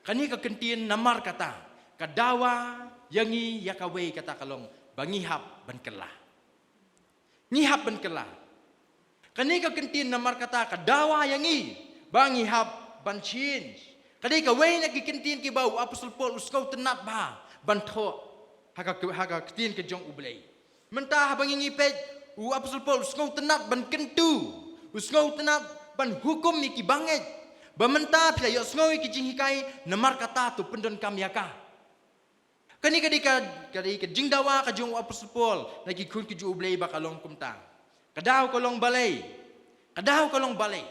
kane ka kyntien namar kata ka dawa ïa ngi ïa kawei, kata ka long ba ngi hap ban kylla. Ngi hap ban kylla. Kane ka kyntien namar kata ka dawa ïa ngi ba ngi hap ban change. Ka dei kawei na ki kyntien kiba u Apostol Paul u sngewtynnat bha ban thoh ha ka, ha ka ktien ka jong U Blei. Mynta haba ngi, ngi peit, u Apostol Paul u sngewtynnat ban kyntu, u sngewtynnat ban hukum ïa kiba ngeit, ba mynta phi la ïohsngew ïa ki jinghikai, namar kata to pyndonkam ïa ka. Kane ka dei ka, ka dei ka jingdawa ka jong u Apostol Paul na ki khun ki jong U Blei ba ka long kumta. Ka daw ka long balei? Ka daw ka long balei?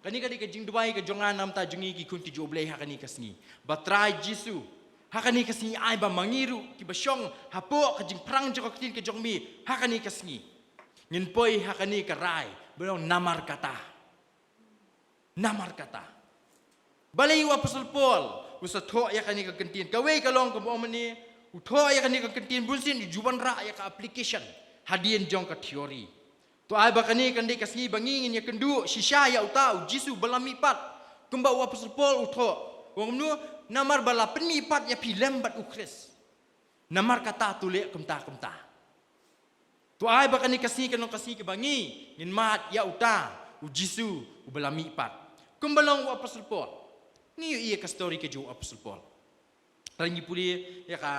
Kane ka dei ka jingduwai ka jong nga na ka bynta jong ngi ki khun ki jong U Blei ha kane ka sngi. Ba Trai Jisu, ha kane ka sngi ai ba ma ngi ruh kiba shong hapoh ka jingpyrshang jong ka ktien ka jong me ha kane ka sngi, ngin poi ha kane ka rai ba long namar kata. Namar kata. Balei u Apostol Paul u sa thoh ïa kane ka kyntien? Kawei ka long kumba ong mynne, u thoh ïa kane ka kyntien bun sien, u ju wanrah ïa ka application hadien jong ka theory. To ai ba kane kan dei ka sngi ba ngi ngin ïakynduh shisha ïa uta u Jisu ba la mihpat. Kumba u Apostol Paul u thoh, u ong kumno? Namar ba la pynmihpat ïa phi lem bad u Khrist. Namar kata to leh kumta kumta. To ai ba kane ka sngi kan long ka sngi kaba ngi ngin mad ïa uta u Jisu uba la mihpat. Kumba long u Apostol Paul. Ngi ïohi ïa ka story ka jong u Apostol Paul. Lada ngi pule ïa ka,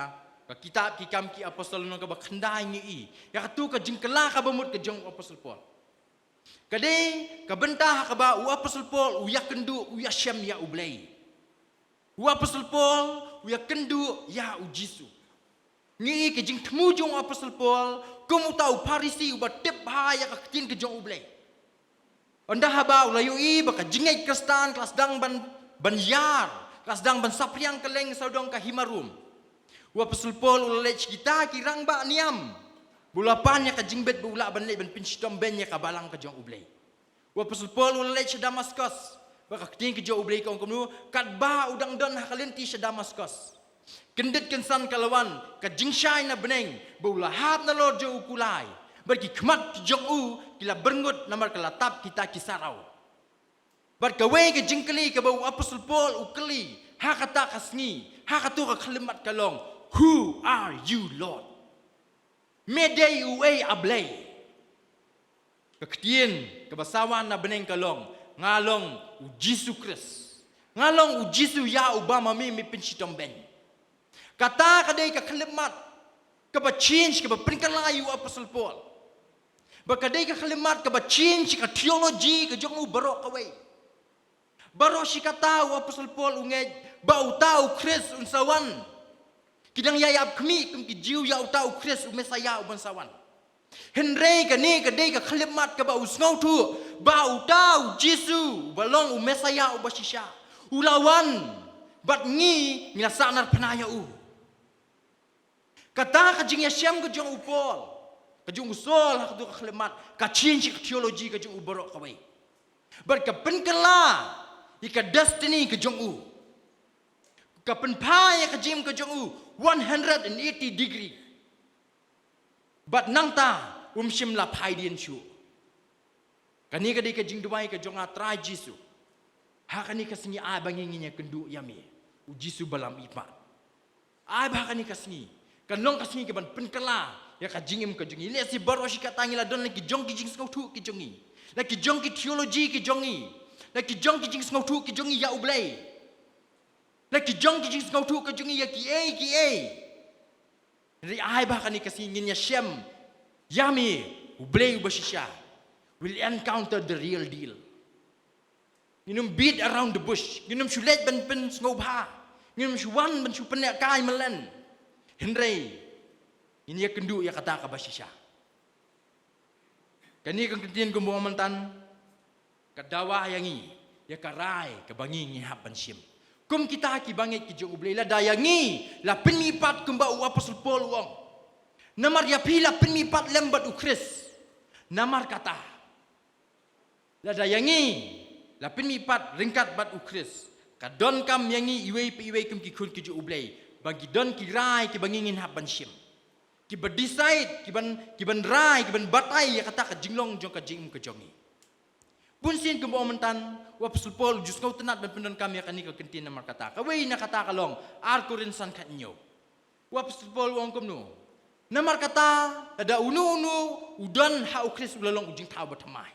ka kitab Ki Kam ki Apostol, lynnong kaba khyndai, ngi ïohi ïa katu ka jingkylla kaba mut ka jong u Apostol Paul. Ka dei ka bynta ha kaba u Apostol Paul u ïakynduh, u ïashem ïa U Blei. U Apostol Paul u ïakynduh ïa u Jisu. Ngi ïohi ka jingthmu jong u Apostol Paul kum uta u Pharisi uba tip bha ïa ka ktien ka jong U Blei. Ynda haba u la ïohi ba ka jingngeit Khristan ka la sdang ban, ban ïar, ka la sdang ban saphriang kylleng sawdong ka hima Rom, u Apostol Paul u la leit sha kita ki rangbah niam, ba u la pan ïa ka jingbit ba u lah ban leit ban pynshitom beiñ ïa ka balang ka jong U Blei. U Apostol Paul u la leit sha Damaskos, Ba ka ktien ka jong U Blei ka ong kumno, katba u dang don ha ka lynti sha Damaskos, kyndit kynsan ka la wan ka jingshai na bneng, ba u la hap nalor jong u kulai, bad ki khmat ki jong u ki la byrngut namar ka la tap kita ki saraw. Bad kawei ka jingkylli kaba u apostol Paul u kylli ha kata ka sngi, ha kato ka khyllipmat ka long, "Who are you, Lord?" Me dei uei, A Blei? Ka ktien kaba sawa na bneng ka long, "Nga long u Jisu Khrist. Nga long u Jisu ïa uba ma me me pynshitom beiñ." Kata ka dei ka khyllipmat kaba change, kaba pynkylla ïa u apostol Paul. Ba ka dei ka khyllipmat kaba change ka theology ka jong u baroh kawei. Baroh shi katta u apostol Paul u ngeit ba uta u Khrist un sa wan. Ki dang ïa ïap khmih kum ki Jiw ïa uta u Khrist, u Messaïah uban sa wan. Hynrei kane ka dei ka khyllipmat kaba u sngewthuh ba uta u Jisu uba long u Messaïah uba shisha u la wan, bad ngi ngi la sahnarphna ïa u. Kata ka jingïashem ka jong u Paul, ka jong u Saul ha kato ka khyllipmat, ka change ka theology ka jong u baroh kawei. Bad ka pynkylla ïa ka destiny ka jong u. Ka pynphai ïa ka jingim ka jong u one hundred and eighty degree. Bad nangta um shym la phai dien shuh. Kane ka dei ka jingduwai ka jong nga, Trai Jisu, ha kane ka sngi ai ba ngi ngin ïakynduh ïa me, u Jisu ba lam mihpat. Ai ba ha kane ka sngi kan long ka sngi kaban pynkylla ïa ka jingim ka jong ngi. Lehse baroh shi katta ngi la don la ki jong ki jingsngewthuh ki jong ngi, la ki jong ki theology ki jong ngi, la ki jong ki jingsngewthuh ki jong ngi ïa U Blei, la ki jong ki jingsngewthuh ki jong ngi ïa kiei kiei. Hynrei ai ba ha kane ka sngi ngin ïashem ïa me, U Blei uba shisha. We'll encounter the real deal. Ngin ym beat around the bush. Ngin ym shu leit ban pynsngewbha. Ngin ym shu wan ban shu pynlehkai myllen. Hynrei ngin ïakynduh ïa kata kaba shisha. Kane ka ktien kumba ong myntan ka dawa ïa ngi ïa ka rai kaba ngi ngi hap ban shim. Kum kita kiba ngeit ki jong U Blei, lada ïa ngi la pynmihpat kumba u apostol Paul u ong, namar ïa phi la pynmihpat lem bad u Khrist. Namar kata, lada ïa ngi la pynmihpat ryngkat bad u Khrist, ka donkam ïa ngi iwei pa iwei kum ki khun ki jong U Blei ba ngi don ki rai kiba ngi ngin hap ban shim, kiba decide, kiban, kiban rai, kiban batai ïa kata ka jinglong jong ka jingim ka jong ngi. Bunsien kumba ong myntan, u apostol Paul u ju sngewtynnat ban pyndonkam ïa kane ka kyntien namar kata. Kawei na kata ka long, Ar Korinth san khathynñiew. U apostol Paul u ong kumno? Namar kata, lada uno uno u don ha u Khrist u la long u jingthaw bathymmai.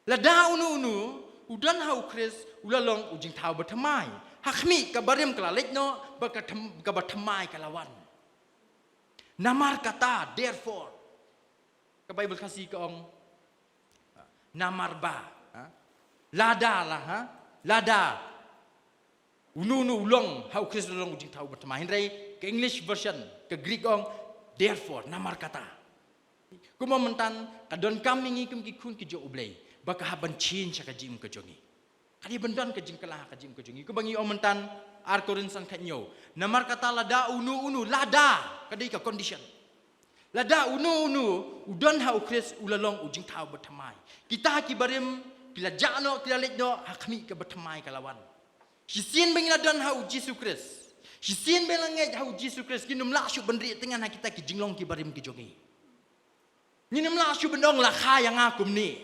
Lada uno uno u don ha u Khrist u la long u jingthaw bathymmai. Ha khmih ka barim ka la leit noh, bad ka thymmai ka la wan. Namar kata, therefore, ka Baibl Khasi ka ong, namar ba, ha? Lada la, ha? Lada uno uno u long ha u Khrist u la long u jingthaw bathymmai. Hynrei ka English version, ka Greek ong, therefore, namar kata. Kumba ong myntan, ka donkam ïa ngi kum ki khun ki jong U Blei ba ka hap ban change ïa ka jingim ka jong ngi. Ka dei ban don ka jingkylla ha ka jingim ka jong ngi. Kumba ngi ong myntan, Ar Korinth san khathynñiew. Namar kata lada uno uno, lada, ka dei ka condition. Lada uno uno u don ha u Khrist u la long u jingthaw bathymmai. Kita ki barim ki la jah noh, ki la leit noh, ha khmih ka bathymmai ka la wan. Shisien ba ngi la don ha u Jisu Khrist, shisien ba ngi la ngeit ha u Jisu Khrist, ngin ym lah shuh ban rieh tyngen ha kita ki jinglong ki barim ki jong ngi. Ngin ym lah shuh ban ong la kha ïa nga kumne.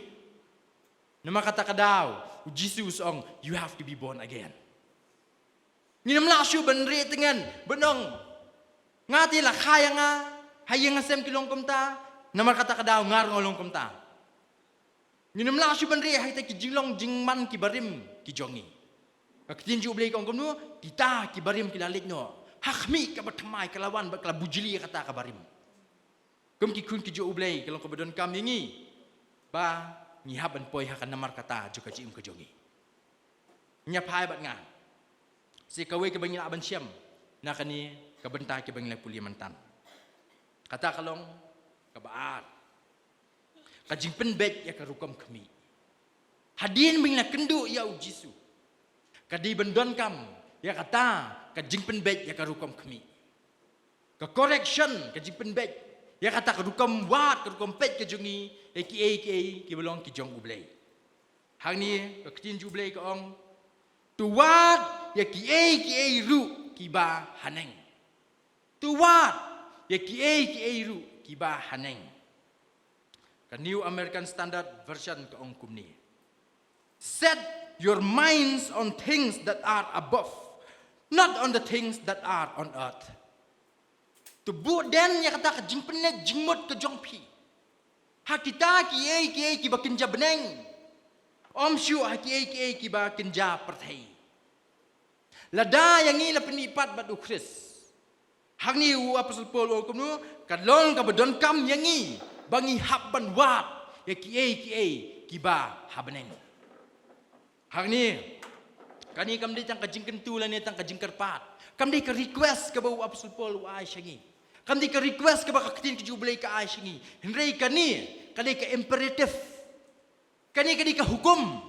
Namar kata ka daw u Jisu u sa ong, "You have to be born again." Ngin ym lah shuh ban rieh tyngen ban ong, "Nga te la kha ïa nga, ha ïing ha sem ki long kumta, namar kata ka daw nga ruh nga long kumta." Ngin ym lah shuh ban rieh ha kita ki jinglong jingman ki barim ki jong ngi. Ka ktien jong U Blei ka ong kumno, kita ki barim ki la leit noh, ha khmih ka bathymmai ka la wan bad ka la bujli ïa kata ka barim. Kum ki khun ki jong U Blei, ka long kaba donkam ïa ngi ba ngi hap ban poi ha ka namar kata jong ka jingim ka jong ngi. Ngi ïa phai bad nga sha kawei kaba ngi lah ban shem na kane ka bynta kaba ngi la pule myntan. Kata ka long kaba ar, ka jingpynbeit ïa ka rukom khmih. Hadien ba ngi la kynduh ïa u Jisu, ka dei ban donkam ïa kata ka jingpynbeit ïa ka rukom khmih. Ka correction, ka jingpynbeit ïa kata ka rukom wad, ka rukom peit ka jong ngi ïa kiei kiei kiba long ki jong U Blei. Hangne ka ktien jong U Blei ka ong, to wad ïa kiei kiei ruh kiba haneng. To wad ïa kiei kiei ruh kiba haneng. Ka New American Standard Version ka ong kumne, set your minds on things that are above, not on the things that are on earth. To buh den ïa kata ka jingpynleit jingmut ka jong phi ha kita kiei kiei kiba kynja bneng, ym shuh ha kiei kiei kiba kynja pyrthei. Lada ïa ngi la pynmihpat bad U Khrist, hangne u Apostol Paul u ong kumno, ka long kaba donkam ïa ngi ba ngi hap ban wad ïa kiei kiei kiba ha bneng. Hangne, kane kam dei tang ka jingkyntu lane tang ka jingkyrpad. Kam dei ka request kaba u Apostol Paul u ai sha ngi. Kam dei ka request kaba ka ktien ka jong U Blei ka ai sha ngi. Hynrei kane ka dei ka imperative. Kane ka dei ka hukum.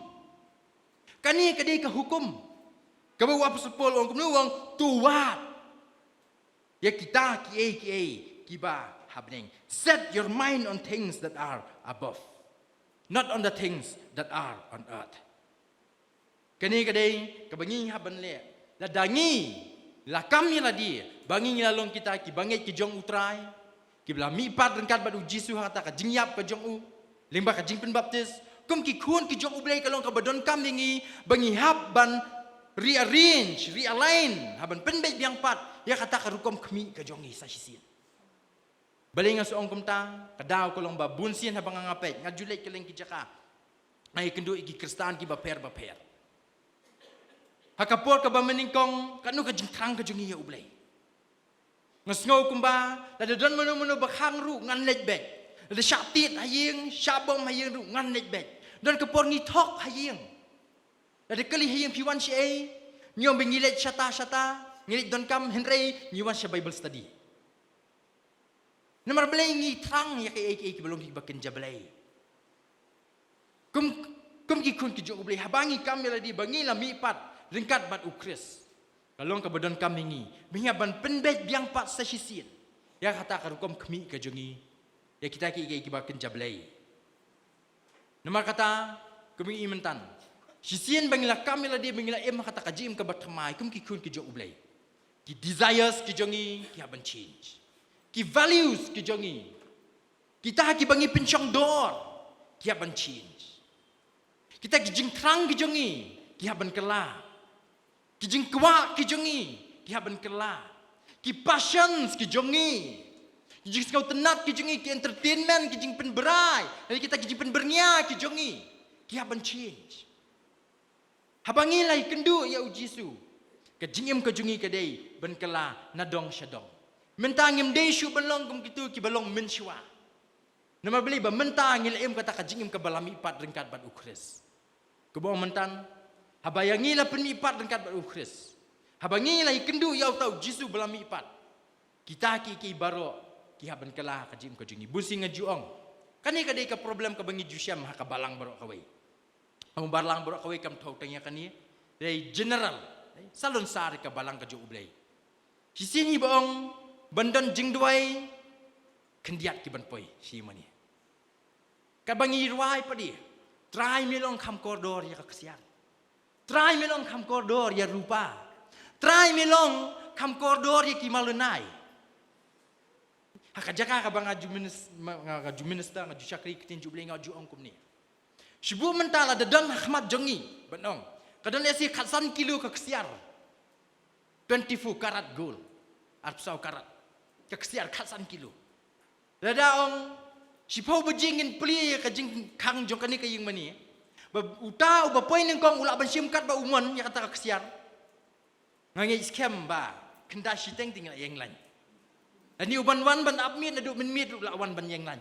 Kane ka dei ka hukum kaba u Apostol Paul u ong kumno, u ong, to wad ïa kita kiei kiei kiba ha bneng. Set your mind on things that are above, not on the things that are on earth. Kane ka dei kaba ngi hap ban leh. Lada ngi la kam ïa lade ba ngi la long kita kiba ngeit ki jong U Trai, kiba la mihpat ryngkat bad U Jisu ha kata ka jingïap ka jong u lyngba ka jingpynbaptis, kum ki khun ki jong U Blei ka long kaba donkam ïa ngi ba ngi hap ban rearrange, realign, hap ban pynbeit biang pat ïa kata ka rukom khmih ka jong ngi sa shisien. Balei nga sa ong kumta? Ka daw ka long ba bun sien haba nga nga peit, nga ju leit kylleng ki jaka, nga ïakynduh ïa ki Khristan kiba pher ba pher. Ha ka por kaba mynnyngkong, katno ka jingthrang ka jong ngi ïa U Blei. Nga sngew kumba lada don mano mano ba khang ruh ngan leit beit. Lada shah tied ha ïing, shah bom ha ïing ruh ngan leit beit. Don ka por ngi thok ha ïing. Lada kylli ha ïing, phi wan shaei? Ngi ong ba ngi leit shata shata, ngi leit donkam, hynrei ngi wan sha Bible study. Namar balei? Ngi thrang ïa kiei kiei kiba long kiba kynja Blei. Kum, kum ki khun ki jong U Blei, haba ngi kam ïa lade ba ngi la mihpat ryngkat bad U Khrist, ka long kaba donkam ïa ngi ba ngi hap ban pynbeit biang pat sa shisien ïa kata ka rukom khmih ka jong ngi ïa kita kiei kiei kiba kynja Blei. Namar kata, kum ngi i mynta, shisien ba ngi la kam ïa lade, ba ngi la im ha kata ka jingim kaba thymmai kum ki khun ki jong U Blei, ki desires ki jong ngi ki hap ban change. Ki values ki jong ngi, kita kiba ngi pynshong dor, ki hap ban change. Kita ki jingthrang ki jong ngi ki hap ban kylla. Ki jingkwah ki jong ngi ki hap ban kylla. Ki passions ki jong ngi, ki jingsngewtynnat ki jong ngi, ki entertainment, ki jingpynbrai, lane kita ki jingpynbyrngia ki jong ngi, ki hap ban change. Haba ngi la ïakynduh ïa U Jisu, ka jingim ka jong ngi ka dei ban kylla na dong sha dong. Mynta ngim dei shuh ban long kum kito kiba long mynshuwa. Namar balei? Ba mynta ngi la im kata ka jingim kaba la mihpat ryngkat bad U Khrist. Kaba ong mynta, haba ïa ngi la pynmihpat ryngkat bad U Khrist, haba ngi la ïakynduh ïa uta U Jisu ba la mihpat, kita kiei kiei baroh ki hap ban kylla ha ka jingim ka jong ngi. Bun sien nga ju ong, kane ka dei ka problem kaba ngi ju shem ha ka balang baroh kawei. Ong balang baroh kawei, kam thew tang ïa kane, dei general, eh, salonsar ka balang ka jong U Blei. Shisien hi ba ong ban don jingduwai, khyndiat ki ban poi sha ïingmane. Kaba ngi rwai pat de, Trai, me long kham kordor ïa ka ksiar. Trai, me long kham kordor ïa rupa. Trai, me long kham kordor ïa ki malunai. Ha ka jaka kaba nga ju minis-, ma-, nga, nga ju minister, nga ju shakri ktien jong U Blei, nga ju ong kumne. Shu buh mynta, lada don ha khmat jong ngi, ban ong, ka don lehse khatsan kilo ka ksiar. Twenty-four karat gold, arphew saw karat ka ksiar, khatsan kilo. Lada ong, shiphew baje ngin plie ïa ka jingkhang jong kane ka ïingmane, ba uta uba poi nyngkong u lah ban shim katba u mon ïa kata ka ksiar, nga ngeit skhem ba khyndai shiteng te ngi la ïeng lain. Lane u ban wan ban ap miet naduh mynmiet ruh la wan ban ïeng lain.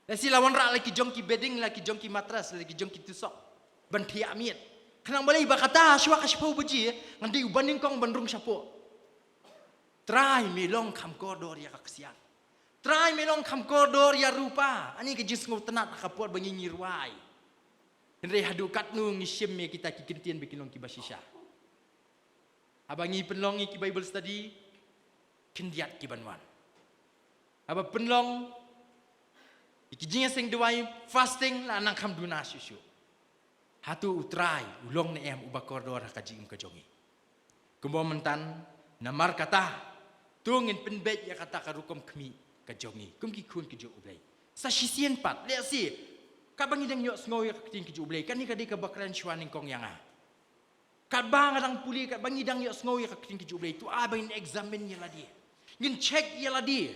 Lehse la wanrah la ki jong ki bedding, la ki jong ki mattress, la ki jong ki tusok ban thiah miet. Khnang balei? Ba kata shuwa ka shiphew baje ngan dei uba nyngkong ban rung shapoh. Trai, me long kham kordor ïa ka ksiar. Trai, me long kham kordor ïa rupa. Ani ka jingsngewtynnat ha ka por ba ngi, ngi rwai. Hynrei haduh katno ngi shim ïa kita ki kyntien ba ki long kiba shisha? Haba ngi pynlong ïa ki Bible study, khyndiat ki ban wan. Haba pynlong ïa ki jingïaseng duwai, fasting, la nang kham duna shuh shuh. Hato U Trai u long ne em uba kordor ha ka jingim ka jong ngi? Kumba mynta, namar kata, to ngin pynbeit ïa kata ka rukom khmih ka jong ngi kum ki khun ki jong U Blei. Sa shisien pat, lehse, katba ngi dang ïohsngew ïa ka ktien ka jong U Blei, kane ka dei kaba kren shuwa nyngkong ïa nga. Katba nga dang pule, katba ngi dang ïohsngew ïa ka ktien ka jong U Blei, to ai ba ngin examine ïa lade. Ngin check ïa lade.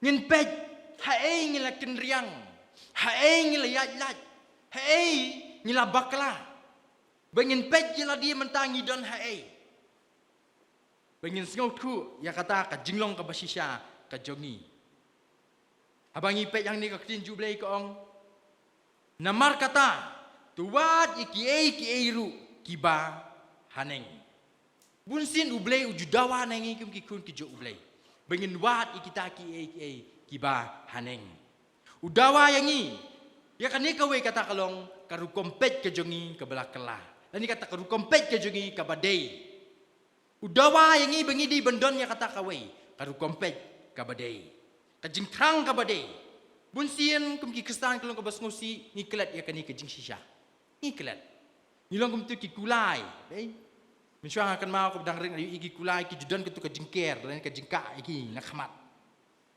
Ngin peit, haei ngi la kynriang, haei ngi la ïaid lait, haei ngi la bakla. Ba ngin peit ïa lade mynta ngi don haei. Ba ngin sngewthuh ïa kata ka jinglong kaba shisha ka jong ngi. Haba ngi peit hangne ka ktien jong U Blei ka ong, namar kata, to wad ïa kiei kiei ruh kiba haneng. Bunsien U Blei u ju dawa na ngi kum ki khun ki jong U Blei ba ngin wad ïa kita kiei kiei kiba haneng. U dawa ïa ngi ïa kane kawei, kata ka long ka rukom peit ka jong ngi kaba la kylla, lane kata ka rukom peit ka jong ngi kaba dei. U dawa ïa ngi ba ngi dei ban don ïa kata kawei, ka rukom peit kaba dei, ka jingthrang kaba dei. Bunsien kum ki Khristan ka long kaba sngewsih ngi klet ïa kane ka jingshisha. Ngi klet. Ngi long kumto ki kulai, dei. Mynshuwa nga kynmaw katba dang rit nga ïohi ki kulai ki ju don kato ka jingker lane ka jingkah ïa ki na khmat.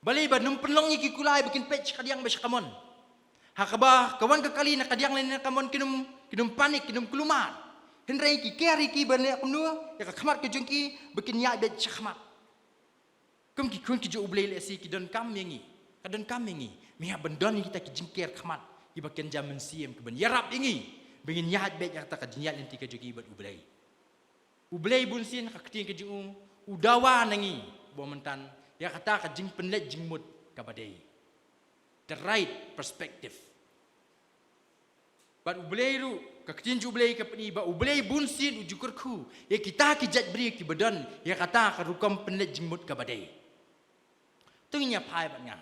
Balei? Ba ym pynlong ïa ki kulai ba kin peit sha kadiang bad sha kamon. Ha kaba ka wan ka kali na kadiang lane na kamon kin ym, kin ym panik, kin ym kulmar. Hynrei ki ker ïa ki ban leh kumno? Ïa ka khmat ka jong ki ba kin ïaid beit sha khmat. Kum ki khun ki jong U Blei lehse ki donkam ïa ngi, ka donkam ïa ngi, me hap ban don ïa kita ki jingker khmat kiba kynja mynsiem kiban ïarap ïa ngi ba ngin ïaid beit ïa kata ka jingïaid lynti ka jong ngi bad U Blei. U Blei bunsien ha ka ktien ka jong u, u dawa na ngi ba mynta ïa kata ka jingpynleit jingmut kaba dei, the right perspective. Bad U Blei ruh, ka ktien jong U Blei ka pyni ba U Blei bunsien u ju kyrkhu ïa kita ki jait briew kiba don ïa kata ka rukom pynleit jingmut kaba dei. To ngin ïa phai bad nga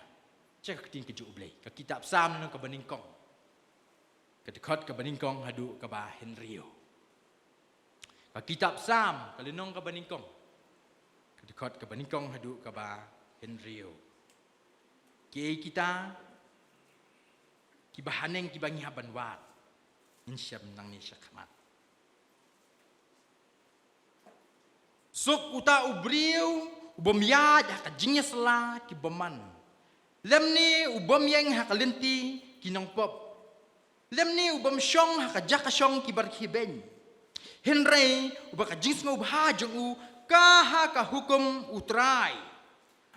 sha ka ktien ka jong U Blei, ka kitab Salm lynnong kaba nyngkong, ka dkhot kaba nyngkong haduh kaba hynriew. Ka kitab Salm, ka lynnong kaba nyngkong, ka dkhot kaba nyngkong haduh kaba hynriew. Kiei kita kiba haneng kiba ngi hap ban wad? Ngin shem nangne shakhmat. Suk uta u briew u bym ïaid ha ka jingïasylla ki bymman, lymne u bym ïeng ha ka lynti ki nongpop, lymne u bym shong ha ka jaka shong ki barkhie beiñ. Hynrei uba ka jingsngewbha jong u ka ha ka hukum U Trai,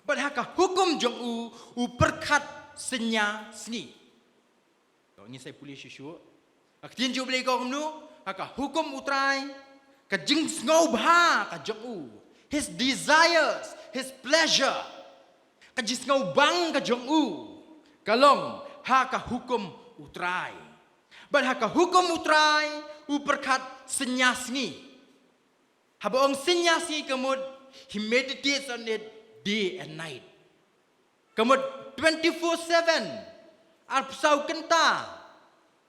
bad ha ka hukum jong u u pyrkhat synñia sngi. To ngin sa ïa pule shuh shuh. Ka ktien jong U Blei ka ong kumno? Ha ka hukum U Trai ka jingsngewbha ka jong u, his desires, his pleasure, ka jingsngewbang ka jong u ka long ha ka hukum U Trai. Bad ha ka hukum U Trai u pyrkhat synñia sngi. Haba ong synñia sngi ka mut, he meditates on it day and night. Ka mut twenty-four seven, arphew saw kynta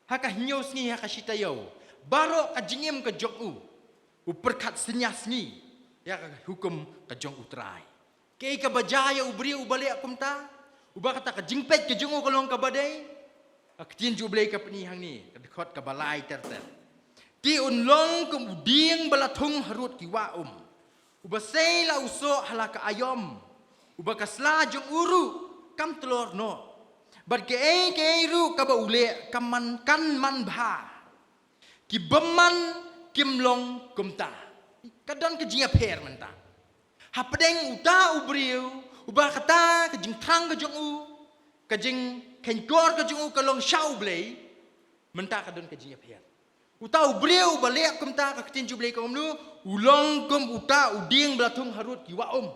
ha ka hynñiew sngi, ha ka shi taïew, baroh ka jingim ka jong u u pyrkhat synñia sngi ïa ka hukum ka jong U Trai. Kaei kaba jia ïa u briew uba leh kumta, uba kata ka jingpeit ka jong u ka long kaba dei? Ka ktien jong U Blei ka pyni hangne, ka dkhot kaba lai ter ter: Te un long kum u dieng ba la thung harud ki wah um, uba sei la u soh ha la ka aïom, uba ka sla jong u ruh kam tlor noh, bad kaei kaei ruh kaba u leh kam man, kan man bha. Ki bymman kim long kumta. Ka don ka jingïapher mynta hapdeng uta u briew uba kata ka jingthrang ka jong u, ka jingkheiñkor ka jong u ka long sha U Blei. Mynta ka don ka jingïapher. Uta u briew uba leh kumta, ka ktien jong U Blei ka ong kumno? U long kum uta u dieng ba la thung harud ki wah um.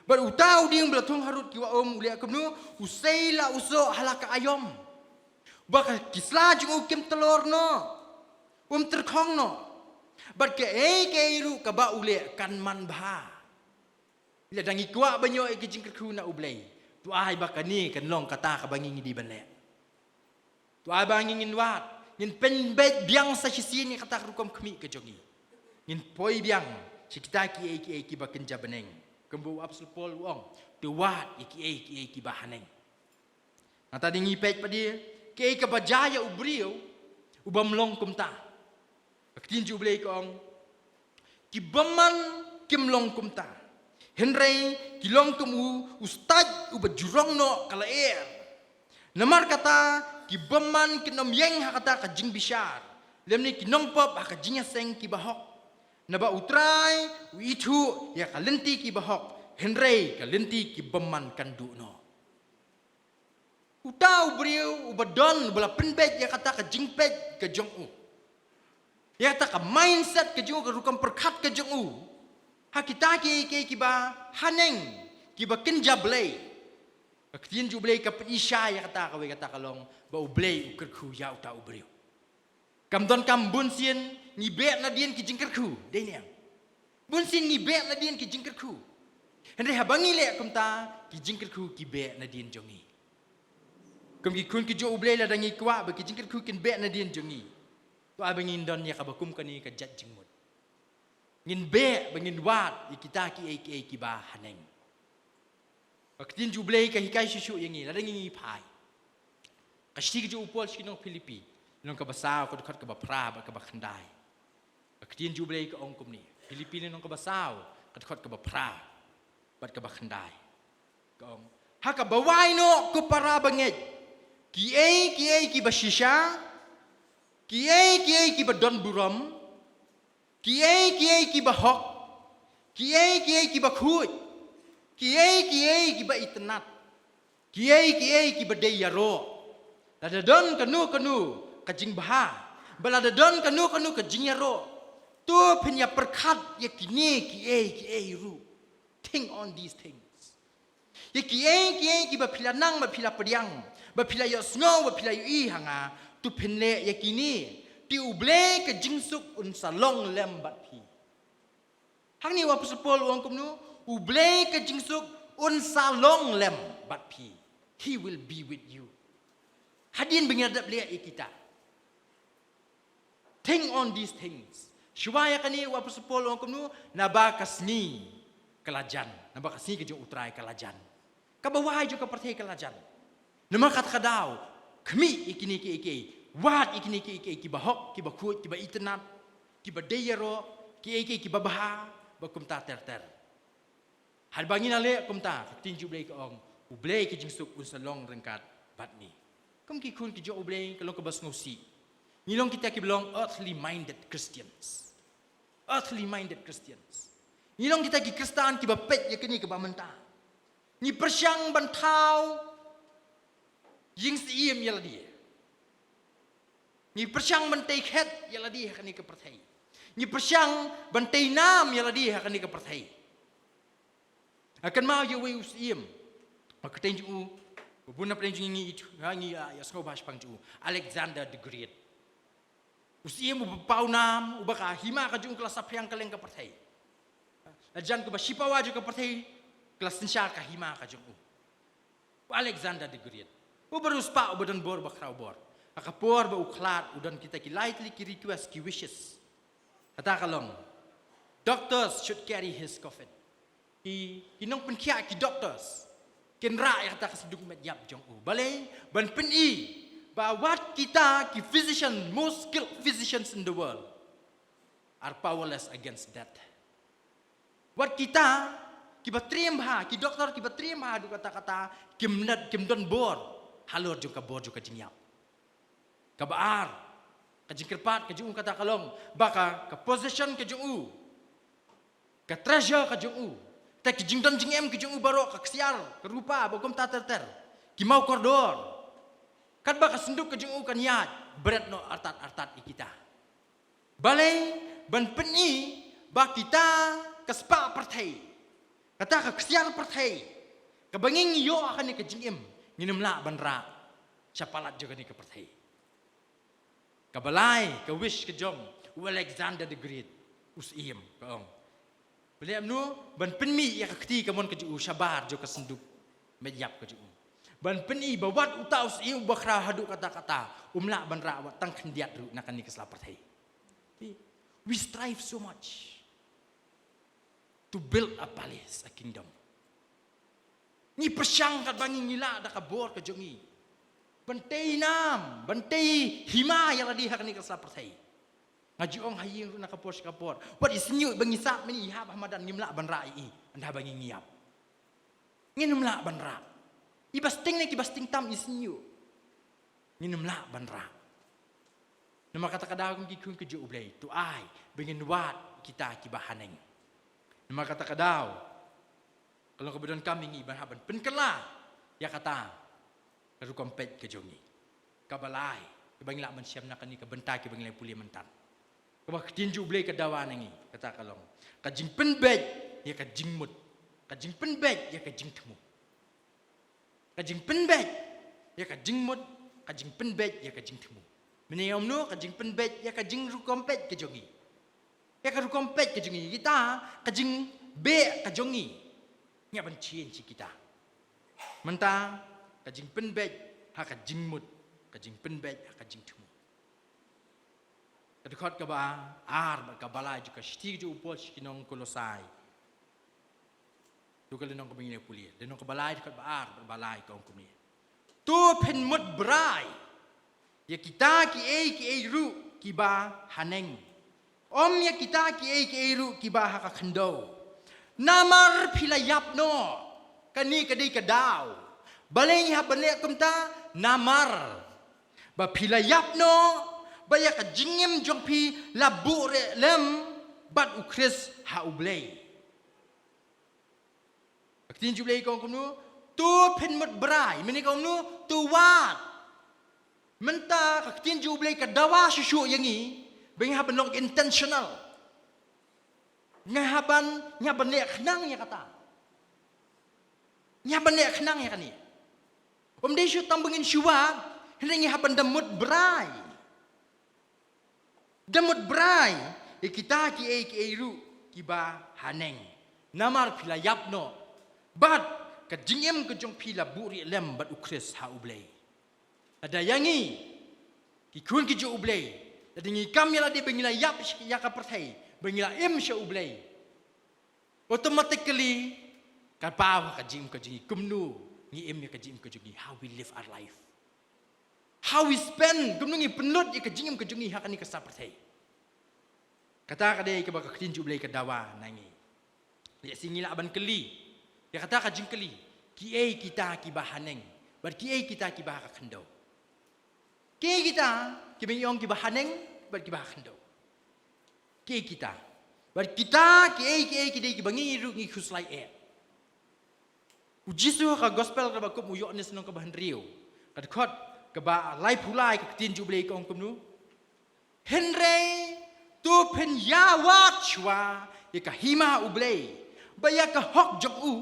Bad uta u dieng ba la thung harud ki wah um u leh kumno? U sei la u soh ha la ka aïom, ba ka, ki sla jong u kim tlor noh, um tyrkhong noh. Bad kaei kaei ruh kaba u leh kan man bha. Lada ngi kwah ban ïoh ïa ka jingkyrkhu na U Blei, to ai ba kane kan long kata kaba ngi ngi dei ban leh. To ai ba ngi ngin wad, ngin pynbeit biang sa shisien ïa kata ka rukom khmih ka jong ngi. Ngin poi biang sha kita kiei kiei kiba kynja bneng. Kumba u Apostol Paul u ong, to wad ïa kiei kiei kiba haneng. Nangta dei ngi peit pat de, kaei kaba jia ïa u briew U bym long kumta. Ka ktien jong U Blei ka ong, ki bymman kim long kumta, hynrei ki long kum u, u stad uba jrong noh ka lyer. Namar kata, ki bymman kin ym ïeng ha kata ka jingbishar, lymne ki nongpop ha ka jingïaseng ki bahok. Naba U Trai u ithuh ïa ka lynti ki bahok, hynrei ka lynti ki bymman kan duh noh. Uta u briew uba don, uba la pynbeit ïa kata ka jingpeit ka jong u, ïa kata ka mindset ka jong u, ka rukom pyrkhat ka jong u ha kita kiei kiei kiba haneng, kiba kynja Blei. Ka ktien jong U Blei ka pyni shai ïa kata, kawei kata ka long ba U Blei u kyrkhu ïa uta u briew. Kam donkam, bunsien ngi beh nadien ki jingkyrkhu, dei ne em? Bunsien ngi beh nadien ki jingkyrkhu. Hynrei haba ngi leh kumta, ki jingkyrkhu ki beh nadien jong ngi. Kum ki khun ki jong U Blei, lada ngi kwah ba ki jingkyrkhu kin beh nadien jong ngi, to ai ba ngin don ïa kaba kum kane ka jait jingmut. Ngin beh ba ngin wad ïa kita kiei kiei kiba haneng. Ka ktien jong U Blei ka hikai shuh shuh ïa ngi, lada ngi, ngi phai. Ka shithi ka jong u Paul sha ki nong Philippi, lynnong kaba saw, ka dkhot kaba phra bad kaba khyndai. Ka ktien jong U Blei ka ong kumne. Philippi lynnong kaba saw, ka dkhot kaba phra bad kaba khyndai. Ka ong, ha kaba wai noh, ko para bangeit, kiei kiei kiba shisha, kiei kiei kiba don burom, kiei kiei kiba hok, kiei kiei kiba khuid, kiei kiei kiba itynnad, kiei kiei kiba dei ïaroh, lada don kano kano ka jingbha, ba lada don kano kano ka jingïaroh, to phin ïa pyrkhat ïa kine kiei kiei ruh. Think on these things. Ïa kiei kiei kiba phi la nang, ba phi la pdiang, ba phi la ïohsngew, ba phi la ïohi ha nga, to phin leh ïa kine, te U Blei ka jingsuk un sa long lem bad phi. Hangne u Apostol Paul u ong kumno? U Blei ka jingsuk un sa long lem bad phi. He will be with you. Hadien ba ngi la dep leh ïa kita. Think on these things. Shuwa ïa kane u Apostol Paul u ong kumno? Naba ka sngi ka la jan. Naba ka sngi ka jong U Trai ka la jan. Kaba wai jong ka pyrthei ka la jan. Namar kata ka daw, khmih ïa kine kiei kiei, wad ïa kine kiei kiei kiba hok, kiba khuid, kiba itynnad, kiba dei ïaroh, kiei kiei kiba bha, bad kumta ter ter. Haba ngi la leh kumta, ka ktien jong U Blei ka ong, U Blei ka jingsuk un sa long ryngkat bad ngi. Kum ki khun ki jong U Blei, ka long kaba sngewsih, ngi long kita kiba long earthly minded Christians. Earthly minded Christians. Ngi long kita ki Khristan kiba peit ïa kane kaba mynta. Ngi pyrshang ban thaw ïing syiem ïa lade. Ngi pyrshang ban tei khet ïa lade ha kane ka pyrthei. Ngi pyrshang ban tei nam ïa lade ha kane ka pyrthei. Nga kynmaw ïa uwei u syiem, ha ka kyrteng jong u, bun na pdeng jong ngi, ngi ïa, ïa sngewbha shaphang jong u, Alexander the Great. U syiem uba paw nam, uba ka hima ka jong u ka la saphriang kylleng ka pyrthei. La jan kaba shipawa jong ka pyrthei, ka la synshar ka hima ka jong u. U Alexander the Great, uba riewspah, uba don bor, uba khraw bor. Ha ka por ba u khlad, u don kita ki lai tylli ki request, ki wishes. Kata ka long, doctors should carry his coffin. Ki, ki nongpynkhiah, ki doctors, kin rah ïa kata ka synduk met ïap jong u. Balei? Ban pyni ba wat kita ki physician, most skilled physicians in the world, are powerless against death. Wat kita kiba triem bha, ki doktor kiba triem bha haduh katta katta, kim don, kim don bor halor jong ka bor jong ka jingïap. Kaba ar, ka jingkyrpad ka jong u kata ka long ba ka, ka possession ka jong u, ka treasure ka jong u, te ki jingdon jingem ka jong u baroh, ka ksiar, ka rupa, bad kumta ter ter, ki maw kordor, katba ka synduk ka jong u kan ïaid bret noh artat artat ïa kita. Balei? Ban pyni ba kita ka spah pyrthei, kata ka ksiar pyrthei, kaba ngi ïoh ha kane ka jingim, ngin ym lah ban rah sha palat jong kane ka pyrthei. Kaba lai, ka wish ka jong u Alexander the Great, u syiem, ka ong, balei, kumno ban pynmih ïa ka kti kamon ka jong u shabar jong ka synduk met ïap ka jong u, ban pyni ba wat uta u syiem uba khraw haduh katta katta, um lah ban rah wat tang khyndiat ruh na kane ka sla pyrthei. We strive so much to build a palace, a kingdom. Ngi pyrshang katba ngi, ngi lah da ka bor ka jong ngi. Ban tei nam, ban tei hima ïa lade ha kane ka sla pyrthei. Nga ju ong ha ïing ruh na ka por sha ka por. Wat isynei ba ngi sah mynne i hap ha madan ngim lah ban rah ïa i. Ynda ba ngi ngiap. Ngin ym lah ban rah. I ba sting ne ki ba sting tam isynei. Ngin ym lah ban rah. Namar kata ka daw kum ki khun ki jong U Blei. To ai ba ngin wad kita ki ba haneng. Namar kata ka daw ka long kaba donkam ïa ngi ban hap ban pynkylla ïa kata ka rukom peit ka jong ngi. Kaba lai kaba ngi lah ban shem na kane ka bynta kaba ngi la pule mynta. Kaba ka ktien jong U Blei ka dawa na ngi kata ka long ka jingpynbeit ïa ka jingmut, ka jingpynbeit ïa ka jingthmu. Ka jingpynbeit ïa ka jingmut, ka jingpynbeit ïa ka jingthmu. Mynne ïa kumno ka jingpynbeit ïa ka jingrukom peit ka jong ngi. Ïa ka rukom peit ka jong ngi, kita ka jingbeh ka jong ngi. Ngi hap ban change kita. Mynta ka jingpynbeit ha ka jingmut, ka jingpynbeit ha ka jingthmu. Ka dkhot kaba ar bad kaba lai jong ka shithi jong u Paul sha ki nong Kolosai. To ka lynnong kaba ngi la pule, lynnong kaba lai dkhot ba ar bad ba lai ka ong kumne. To phin mut brai ïa kita kiei kiei ruh kiba haneng. Ym ïa kita kiei kiei ruh kiba ha ka khyndew. Namar phi la ïap noh, kane ka dei ka daw. Balei ngi hap ban leh kumta? Namar ba phi la ïap noh, ba ïa ka jingim jong phi la buhrieh lem bad U Khrist ha U Blei. Ka ktien jong U Blei ka ong kumno? To phin mut brai, mynne ka ong kumno? To wad. Mynta ka ktien jong U Blei ka dawa shuh shuh ïa ngi ba ngi hap ban long intentional. Ngi hap ban, ngi hap ban leh khnang ïa kata. Ngi hap ban leh khnang ïa kane. Ym dei shuh tang ba ngin shu wad, hynrei ngi hap ban da mut brai. Da mut brai ïa kita kiei kiei ruh kiba haneng. Namar phi la ïap noh, bad ka jingim ka jong phi la buhrieh lem bad U Khrist ha U Blei. Lada ïa ngi ki khun ki jong U Blei, lada ngi kam ïa lade ba ngi la ïap ïa ka pyrthei, ba ngi la im sha U Blei, automatically ka paw ka jingim ka jong ngi, kumno ngi im ïa ka jingim ka jong ngi, how we live our life, how we spend, kumno ngi pynlut ïa ka jingim ka jong ngi ha kane ka sla pyrthei. Kata ka dei kaba ka ktien jong U Blei ka dawa na ngi. Lehse ngi lah ban kylli ïa kata ka jingkylli, kiei kita kiba haneng bad kiei kita kiba ha ka khyndew? Kiei kita kiba ngi ong kiba haneng bad kiba ha ka khyndew? Kiei kita? Bad kita kiei kiei ki dei kiba ngi ruh ngi khuslai eh? U Jisu ha ka gospel kaba kum u Ïoannis lynnong kaba hynriew, ka dkhot kaba laiphew lai, ka ktien jong U Blei ka ong kumno? Hynrei to phin ïa wad shuwa ïa ka hima U Blei bad ïa ka hok jong u,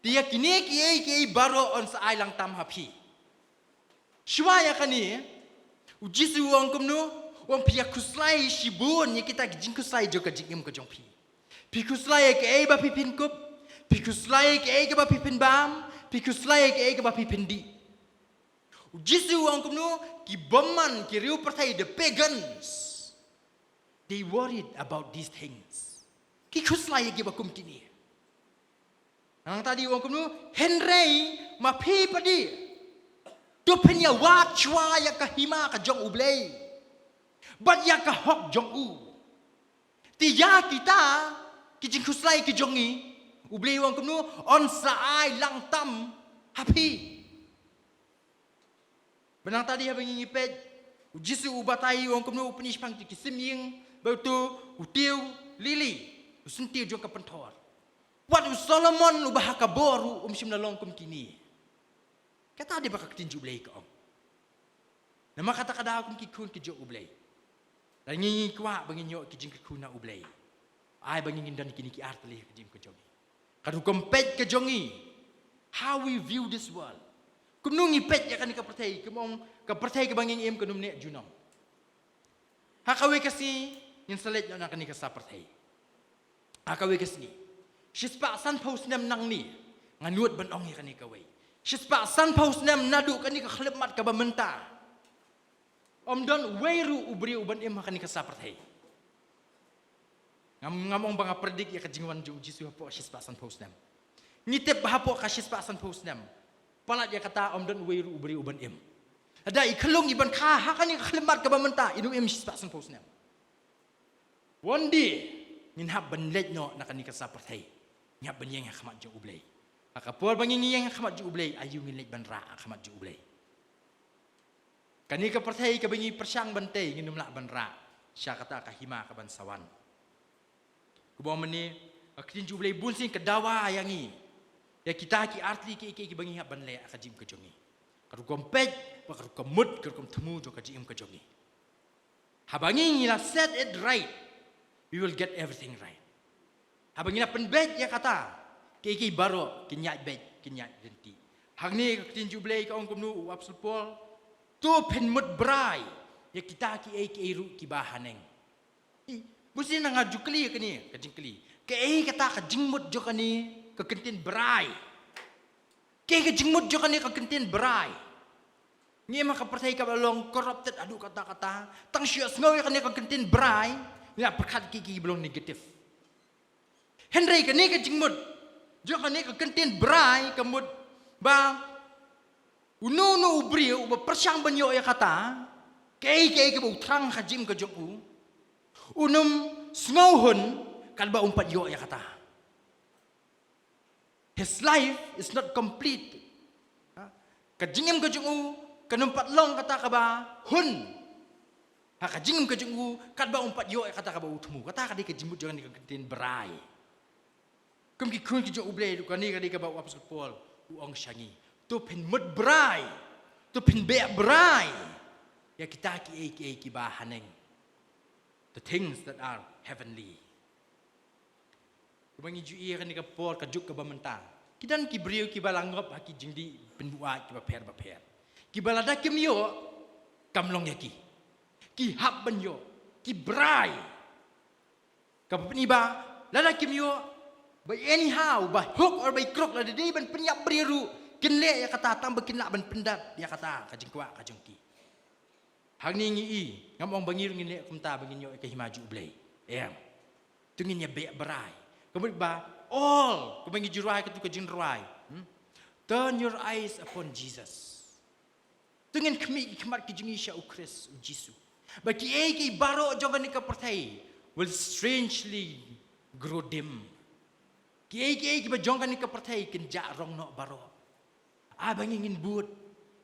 te ïa kine kiei kiei baroh yn sa ai lang tam ha phi. Shuwa ïa kane, u Jisu u ong kumno? U ong phi ïa khuslai shibun ïa kita ki jingkhuslai jong ka jingim ka jong phi. Phi khuslai ïa kaei ba phi phin kup, phi khuslai ïa kaei kaba phi phin bam, phi khuslai ïa kaei kaba phi phin dih. U Jisu u ong kumno? Ki bymman, ki riew pyrthei, the pagans, they worried about these things. Ki khuslai ïa kiba kum kine. Nangta dei u ong kumno? Hynrei ma phi pat dei, to phin ïa wad shuwa ïa ka hima ka jong U Blei bad ïa ka hok jong u, te ïa kita ki jingkhuslai ki jong ngi, U Blei u ong kumno? Yn sa ai lang tam ha phi. Bad nangta dei haba ngi peit, u Jisu u batai, u ong kumno? U pyni shaphang ki sim ïing, bad uto u tiew lili, u syntiew jong ka pynthor. Wat u Solomon uba ha ka bor ruh um shym la long kum kine. Kata dei ba ka ktien jong U Blei ka ong. Namar kata ka daw kum ki khun ki jong U Blei, lada ngi kwah ba ngin ïoh ki jingkyrkhu na U Blei, ai ba ngin don kine ki ar tylli ha ka jingim ka jong ngi. Ka rukom peit ka jong ngi, how we view this world. Kumno ngi peit ïa kane ka pyrthei, kumno ka pyrthei kaba ngi im, ka nym neh junom. Ha kawei ka sngi ngin sa leit noh na kane ka sla pyrthei. Ha kawei ka sngi, shispah sanphew snem nangne, nga nud ban ong ïa kane kawei, shispah sanphew snem naduh kane ka khyllipmat kaba mynta, ym don uwei ruh u briew u ban im ha kane ka sla pyrthei. Ngam, ngam ong ba nga predict ïa ka jingwan jong u Jisu hapoh shispah sanphew snem. Ngi tip ba hapoh ka shispah sanphew snem, palat ïa kata ym don uwei ruh u briew u ban im. Lada i khyllung i ban kha ha kane ka khyllipmat kaba mynta, i nym im shispah sanphew snem. One day ngin hap ban leit noh na kane ka sa pyrthei. Ngin hap ban ïeng ha khmat jong U Blei. Ha ka por ba ngin ïeng ha khmat jong U Blei, aïu ngin leit ban rah ha khmat jong U Blei? Kane ka pyrthei kaba ngi pyrshang ban tei, ngin nym lah ban rah sha kata ka hima kaban sa wan. Kumba mynne, ka ktien jong U Blei bun sien ka dawa ïa ngi, ïa kita ki artylli kiei kiei kiba ngi hap ban leh ha ka jingim ka jong ngi. Ka rukom peit bad ka rukom mut, ka rukom thmu jong ka jingim ka jong ngi. Haba ngi, ngi la set it right, we will get everything right. Haba ngi la pynbeit ïa kata, kiei kiei baroh kin ïaid beit, kin ïaid lynti. Hangne ka ktien jong U Blei ka ong kumno, u Apostol Paul: To phin mut brai ïa kita kiei kiei ruh kiba haneng. I, bun sien nga ju kylli ïa kane ka jingkylli: kaei kata ka jingmut jong kane ka kyntien brai? Kaei ka jingmut jong kane ka kyntien brai? Ngi im ha ka pyrthei kaba long corrupted haduh katta katta. Tang shu ïohsngew ïa kane ka kyntien brai, ngi la pyrkhat kiei kiei ba long negative. Hynrei kane ka jingmut jong kane ka kyntien brai ka mut ba uno uno u briew uba pyrshang ban ïoh ïa kata, kaei kaei kaba u thrang ha ka jingim ka jong u, un ym sngew hun katba um pat ïoh ïa kata. His life is not complete. Ha? Ka jingim ka jong u kan ym pat long kata kaba hun ha ka jingim ka jong u katba um pat ïoh ïa kata kaba u thmu. Kata ka dei ka jingmut jong kane ka kyntien brai. Kum ki khun ki jong U Blei ruh, kane ka dei kaba u Apostol Paul u ong sha ngi: To phin mut brai, to phin beh brai ïa kita kiei kiei kiba haneng. The things that are heavenly. Kumba ngi ju ïohi ha kane ka por ka juk kaba mynta, ki don ki briew kiba la ngop ha ki jingdih pynbuaid kiba pher ba pher, kiba lada kim ïoh, kam long ïa ki. Ki hap ban ïoh, ki brai. Kaba pyni ba lada kim ïoh, by anyhow, by hook or by crook, lada dei ban pynïap briew ruh kin leh ïa kata, tang ba kin lah ban pyndap ïa kata ka jingkwah ka jong ki. Hangne ngi i, ngam ong ba ngi ruh ngin leh kumta ba ngin ïoh ïa ka hima jong U Blei. Em. To ngin ïa beh brai. Ka mut ba, all, kumba ngi ju rwai katto ka jingrwai, hmm? Turn your eyes upon Jesus. To ngin khmih ki khmat ki jong ngi sha U Khrist, U Jisu. Ba kiei kiei baroh jong kane ka pyrthei will strangely grow dim. Kiei kiei kiba jong kane ka pyrthei kin jah rong noh baroh. Ai ba ngi ngin bud,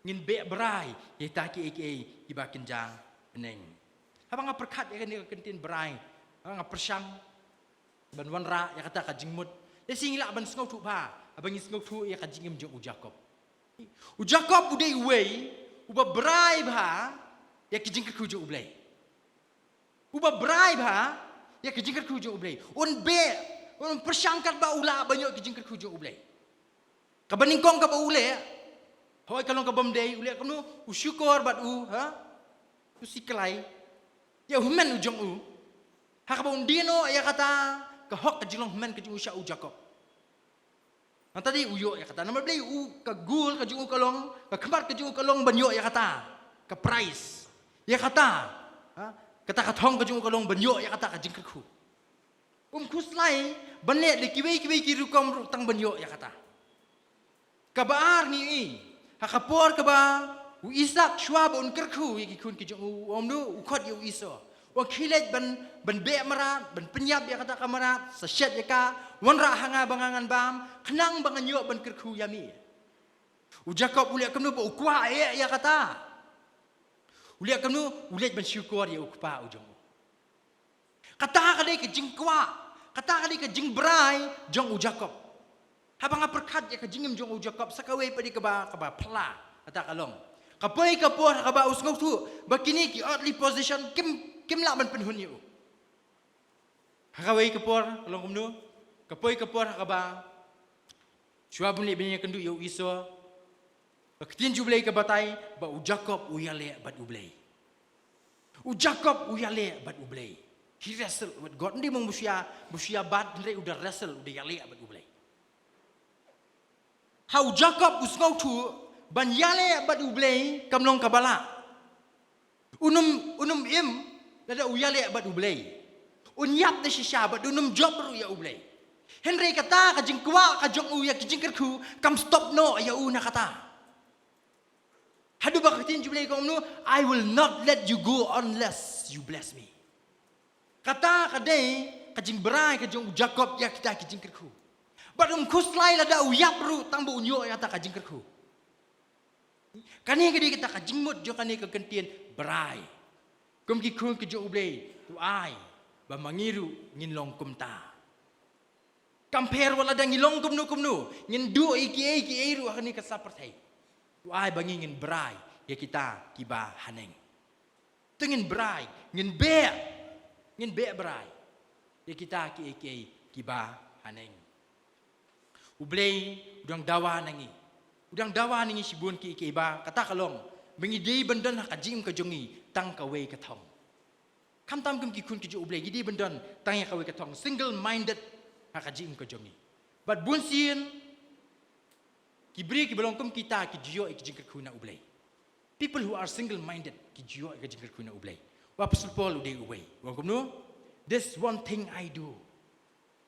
ngin beh brai ïa kita kiei kiei kiba kin jah bneng. Haba nga pyrkhat ïa kane ka kyntien brai, haba nga pyrshang ban wanrah ïa kata ka jingmut, lehse ngi lah ban sngewthuh bha haba ngi sngewthuh ïa ka jingim jong u Jakob. U Jakob u dei uwei uba brai bha ïa ki jingkyrkhu jong U Blei. Uba brai bha ïa ki jingkyrkhu jong U Blei. Un beh, un pyrshang katba u lah ban ïoh ki jingkyrkhu jong U Blei. Kaba nyngkong kaba u leh, hooid, ka long kabym dei, u leh kumno? U shukor bad u, ha? U siklai ïa u hynmen u jong u. Ha kaba un die noh ïa kata ka hok ka jinglong hynmen ka jong u sha u Jakob. Nangta dei u ïoh ïa kata. Namar balei? U, ka goal ka jong u ka long, ka khmat ka jong u ka long ban ïoh ïa kata ka prize. Ïa kata, ha? Kata ka thong ka jong u ka long ban ïoh ïa kata ka jingkyrkhu. Um khuslai ban leh da kiwei kiwei ki rukom ruh tang ban ïoh ïa kata. Kaba ar ngi i, ha ka por kaba u Isak shuwa ba un kyrkhu ïa ki khun ki jong u, u ong kumno? U khot ïa u Esau. U ong khie leit ban, ban beh mrad, ban pynïap ïa kata ka mrad, sa shet ïa ka, wanrah ha nga ba nga ngan bam, khnang ba ngan ïoh ban kyrkhu ïa me. U Jakob u leh kumno ba u kwah eh ïa kata? U leh kumno? U leit ban shukor ïa u kpa u jong u. Kata ka dei ka jingkwah, kata ka dei ka jingbrai jong u Jakob. Haba nga pyrkhat ïa ka jingim jong u Jakob, sa kawei pat dei kaba, kaba phylla, kata ka long, ka poi ka por ha kaba u sngewthuh ba kine ki earthly possession kim, kim lah ban pynhun ïa u. Ha kawei ka por ka long kumno? Ka poi ka por ha kaba shuwa ban leit ban ïakynduh ïa u Esau, ka ktien jong U Blei ka batai ba u Jakob u ïaleh bad U Blei. U Jakob u ïaleh bad U Blei. He wrestled with God. Ym dei mo ba shu ïa, ba shu ïa bat, hynrei u da wrestle, u da ïaleh bad U Blei. Ha u Jakob u sngewthuh ban ïaleh bad U Blei kam long kaba lah. Un ym, un ym im lada u ïaleh bad U Blei. Un ïap da shisha bad un ym jop ruh ïa U Blei. Hynrei kata ka jingkwah ka jong u ïa ki jingkyrkhu kam stop noh ïa u na kata. Haduh ba ka ktien jong U Blei ka ong kumno, "I will not let you go unless you bless me." Kata ka dei ka jingbrai ka jong u Jakob ïa kita ki jingkyrkhu. Bad um khuslai lada u ïap ruh tang ba un ïoh ïa kata ka jingkyrkhu. Kane ka dei kata ka jingmut jong kane ka kyntien brai. Kum ki khun ki jong U Blei, to ai ba ma ngi ruh ngin long kumta. Kam pher wat lada ngi long kumno kumno, ngin duh ïa kiei kiei ruh ha kane ka saw pyrthei, to ai ba ngi ngin brai ïa kita kiba haneng. To ngin brai, ngin beh, ngin beh brai ïa kita kiei kiei kiba haneng. U Blei u dang dawa na ngi, u dang dawa na ngi shibun kiei kiei, ba kata ka long ba ngi dei ban don ha ka jingim ka jong ngi tang kawei ka thong. Khamtam kum ki khun ki jong U Blei, ngi dei ban don tang ïa kawei ka thong, single minded ha ka jingim ka jong ngi. Bad bunsien ki briew kiba long kum kita ki ju ïoh ïa ki jingkyrkhu na U Blei. People who are single minded ki ju ïoh ïa ki jingkyrkhu na U Blei. U Apostol Paul u dei uwei, u ong kumno, "This one thing I do.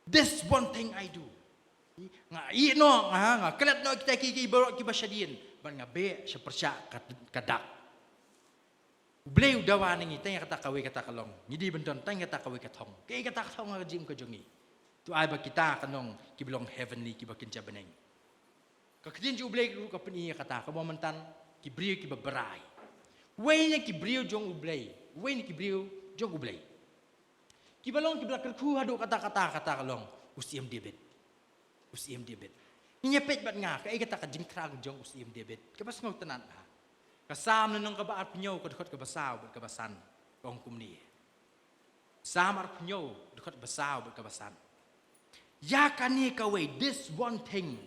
This one thing I do." Nga ïeh noh, nga, nga klet noh kita kiei kiei baroh kiba shadien, bad nga beh sha pyrshah ka, ka dak. U Blei u dawa na ngi tang ïa kata kawei kata ka long. Ngi dei ban don tang ïa kata kawei ka thong. Kaei kata ka thong ha ka jingim ka jong ngi? To ai ba kita kan long kiba long heavenly, kiba kynja bneng. Ka ktien jong U Blei ruh ka pyni ïa kata, kaba mynta ki briew kiba brai. Uwei na ki briew jong U Blei, uwei na ki briew jong U Blei kiba long kiba la kyrkhu haduh katta katta, kata ka long u Syiem David. U Syiem David. Ngin ïa peit bad nga kaei kata ka jingthrang jong u Syiem David kaba sngewtynnat bha. Ka Salm lynnong kaba arphew hynñiew, ka dkhot kaba saw bad kaba san, ka ong kumne. Salm arphew hynñiew, dkhot ba saw bad kaba san. Ïa kane kawei, this one thing,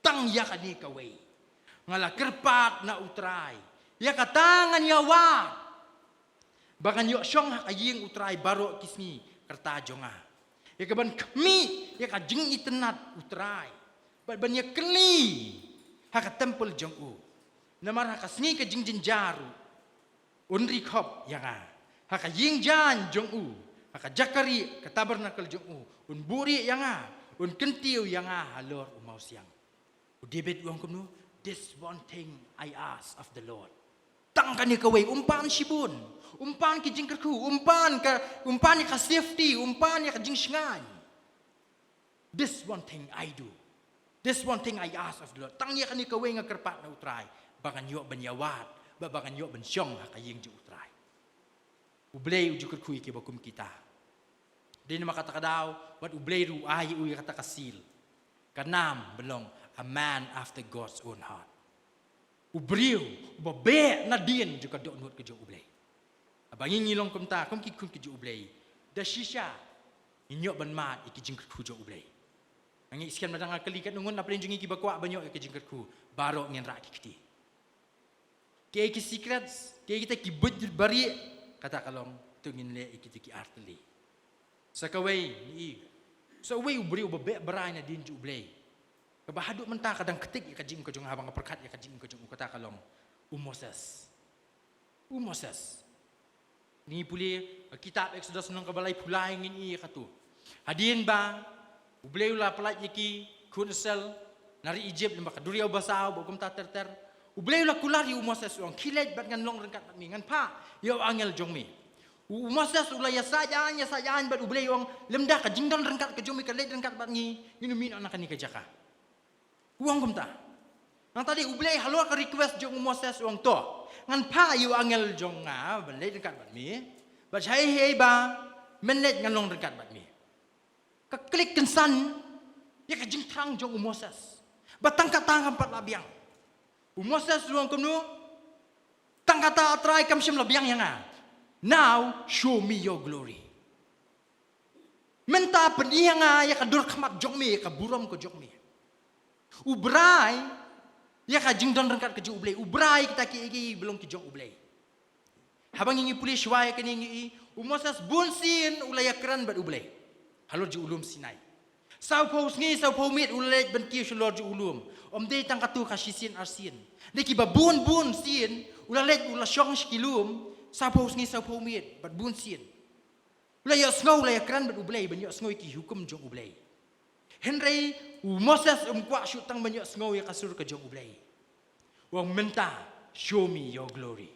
tang ïa kane kawei nga la kyrpad na U Trai, ïa kata ngan ïa wad, ba ngan ïoh shong ha ka ïing U Trai baroh ki sngi ka rta jong nga, ïa kaban khmih ïa ka jingitynnad U Trai, bad ban ïa kylli ha ka templ jong u. Namar ha ka sngi ka jingjynjar ruh un ri khop ïa nga ha ka ïing jaiñ jong u, ha ka jaka rieh, ka tabernakl jong u, un buhrieh ïa nga, un kyntiew ïa nga halor u mawsiang. U David u ong kumno? This one thing I ask of the Lord. Tang kane kawei, um pan shibun, um pan ki jingkyrkhu, um pan ka, um pan ïa ka safety, um pan ïa ka jingshngaiñ. This one thing I do. This one thing I ask of the Lord. Tang ïa kane kawei nga kyrpad na U Trai, ba ngan ïoh ban ïa wad, ba, ba ngan ïoh ban shong ha ka ïing jong U Trai. U Blei u ju kyrkhu ïa kiba kum kita. Dei namar kata ka daw, wat U Blei ruh u ai ïa u ïa kata ka seal, ka nam ba long a man after God's own heart. U briew uba beh nadien jong ka dohnud ka jong U Blei. Haba ngi ngi long kumta kum ki khun ki jong U Blei, da shisha ngin ïoh ban mad ïa ki jingkyrkhu jong U Blei. Nga ngeit skhem lada nga kylli katno ngut na pdeng jong ngi kiba kwah ban ïoh ïa ki jingkyrkhu, baroh ngin rah ki kti. Kiei ki secrets, kiei kita ki buit barieh, kata ka long to ngin leh ïa kita ki artylli. Sa kawei ngi i, sa uwei u briew uba beh brai nadien jong U Blei, kaba haduh mynta ka dang ktik ïa ka jingim ka jong nga, haba nga pyrkhat ïa ka jingim ka jong u, kata ka long u Moses. U Moses. Ngi pule ha kitab Exodus lynnong kaba laiphew lai ngin i ïa kato. Hadien ba U Blei u la pyllait ïa ki khun Israel na ri Egypt lyngba ka duriaw basaw bad kumta ter ter, U Blei u la kular ïa u Moses u ong, khie leit bad ngan long ryngkat bad me, ngan phah ïa u angel jong me. U, u Moses u la ïasaid aiñ, ïasaid aiñ bad U Blei u ong, lymda ka jingdon ryngkat ka jong me ka leit ryngkat bad ngi, ngin ym mih noh na kane ka jaka. U ong kumta. Nangta dei U Blei halor ka request jong u Moses u ong, to ngan phah ïa u angel jong nga ban leit ryngkat bad me, bad shaei shaei ba men leit ngan long ryngkat bad me. Ka klik kynsan ïa ka jingthrang jong u Moses, ba tang kata ngam pat lah biang. U Moses u ong kumno? Tang kata, A Trai, kam shym lah biang ïa nga. Now show me your glory. Mynta pyni ïa nga ïa ka dur khmat jong me, ïa ka burom ka jong me. U brai ïa ka jingdon ryngkat ka jong U Blei, u brai kita kiei kiei ba long ki jong U Blei. Haba ngi ngi pule shuwa ïa kane ngi i, u Moses bun sien u la ïakren bad U Blei halor jong u lum Sinai. Sawphew sngi sawphew miet u la leit ban kiew shalor jong u lum. Ym dei tang katto ka shisien arsien, dei kiba bun bun sien u la leit u la shong sha ki lum, sawphew sngi sawphew miet bad bun sien. U la ïohsngew, u la ïakren bad U Blei ban ïohsngew ïa ki hukum jong U Blei. Hynrei u Moses um kwah shuh tang ban ïohsngew ïa ka sur ka jong U Blei. U ong mynta Show me your glory.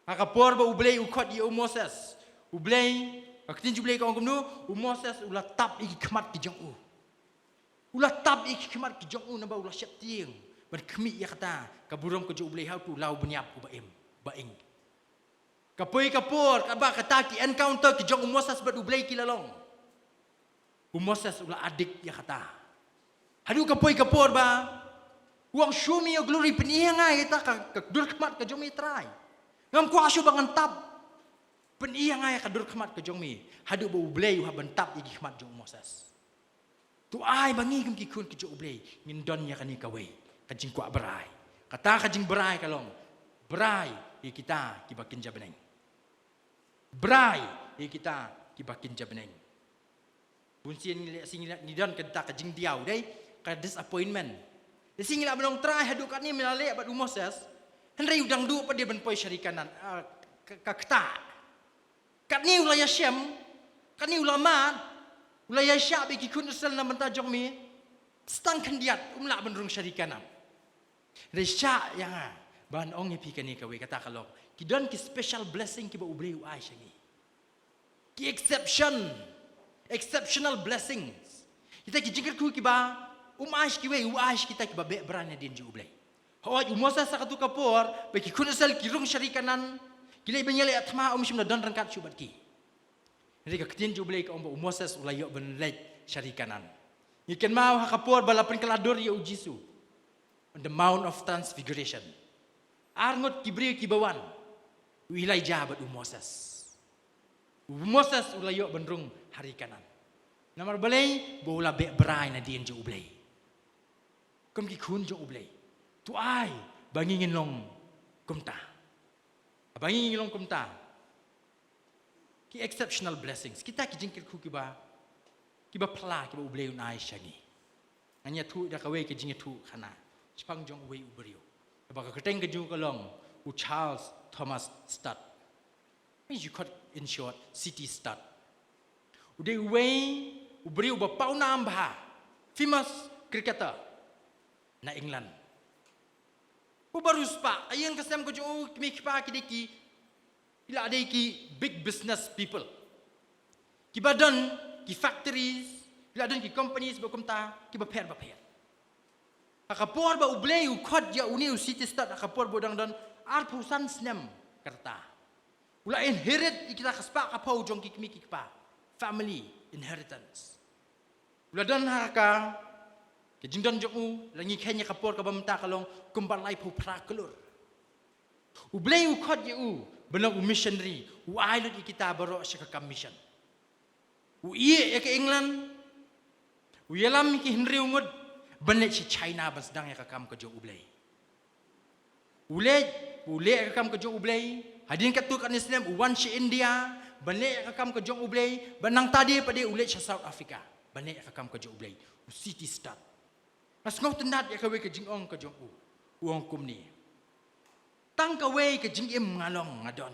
Ha ka por ba U Blei u khot ïa u Moses, U Blei, ka ktien jong U Blei ka ong kumno, u Moses u la tap ïa ki khmat ki jong u. U la tap ïa ki khmat ki jong u, naba u la sheptieng ban khmih ïa kata ka burom ka jong U Blei ha uto u law bniap uba im, uba ing. Ka poi ka por, kaba kata ki encounter ki jong u Moses bad U Blei ki la long, u Moses u la adik ïa kata. Haduh ka poi ka por ba u ong, "Show me your glory, pyni ïa nga ïa kata ka, ka dur khmat ka jong me, Trai. Ngam kwah shuh ba ngan tap. Pyni ïa nga ïa ka dur khmat ka jong me." Haduh ba U Blei u hap ban tap ïa ki khmat jong u Moses. To ai ba ngi kum ki khun ki jong U Blei ngin don ïa kane kawei ka jingkwah brai. Kata ka jingbrai ka long, brai ïa kita kiba kynja bneng. Brai ïa kita kiba kynja bneng. Bun sien ngi leh, sien ngi leh, ngi don kata ka jingdiaw, dei ka disappointment. Lehse ngi lah ban ong, "Trai, haduh katne me la leh bad u Moses, hynrei u dang duh pat de ban poi sha ri Kanaan, ah, ka, ka ktah. Katne u la ïashem, katne u la mad, u la ïaishah bad ki khun Israel na ka bynta jong me. Sa tang khyndiat um lah ban rung sha ri Kanaan." Hynrei shah ïa nga ban ong ïa phi kane kawei, kata ka long, ki don ki special blessing kiba U Blei u ai sha ngi. Ki exception, exceptional blessings. Kita ki jingkyrkhu kiba um ai sha kiwei, u ai sha kita kiba beh brai nadien jong U Blei. Hooid, u Moses ha kato ka por ba ki khun Israel ki rung sha ri Kanaan, ki leit ban ïaleh thma, um shym la don ryngkat shuh bad ki. Hynrei ka ktien jong U Blei ka ong ba u Moses u la ïoh ban leit sha ri Kanaan. Ngi kynmaw ha ka por ba la pynkylla dur ïa u Jisu on the Mount of Transfiguration. Ar ngut ki briew kiba wan, u Elijah bad u Moses. U Moses u la ïoh ban rung ha ri Kanaan. Namar balei? Ba u la beh brai nadien jong U Blei. Kum ki khun jong U Blei, to ai ba ngi ngin long kumta. Ba ngi ngin long kumta. Ki exceptional blessings, kita ki jingkyrkhu kiba, kiba phylla, kiba U Blei un ai sha ngi. Ngan ïathuh da kawei ka jingïathuhkhana shaphang jong uwei u briew, kaba ka kyrteng ka jong u ka long u Charles Thomas Studd. Means you cut in short, C T Studd. U dei uwei u briew ba pawnam bha, famous cricketer na England. Uba riewspah, ha ïing ha sem ka jong u, ki kmie ki kpa ki dei ki, ki la dei ki big business people. Kiba don ki factories, ki la don ki companies ba kumta, kiba pher ba pher. Ha ka por ba U Blei u khot ïa une u C T Studd, ha ka por ba u dang don arphew san snem ka rta, u la inherit ïa kita ka spah ka phew jong ki kmie ki kpa, family inheritance. U la don ha ka, ka jingdon jong u, la ngi kheiñ ïa ka por kaba mynta ka long kumba laiphew phra klur. U Blei u khot ïa u ban long u missionary, u ai lut ïa kita baroh sha ka kam mission. U ïeh ïa ka England, u ïalam ïa ki hynriew ngut ban leit sha China ban sdang ïa ka kam ka jong U Blei. U leit, u leh ïa ka kam ka jong U Blei. Hadien katto katne snem u wan sha India ban leh ïa ka kam ka jong U Blei, bad nangta de pat de u leit sha South Africa ban leh ïa ka kam ka jong U Blei. U C T Studd, nga sngewtynnat ïa kawei ka jingong ka jong u. U ong kumne: Tang kawei ka jingim nga long, nga don.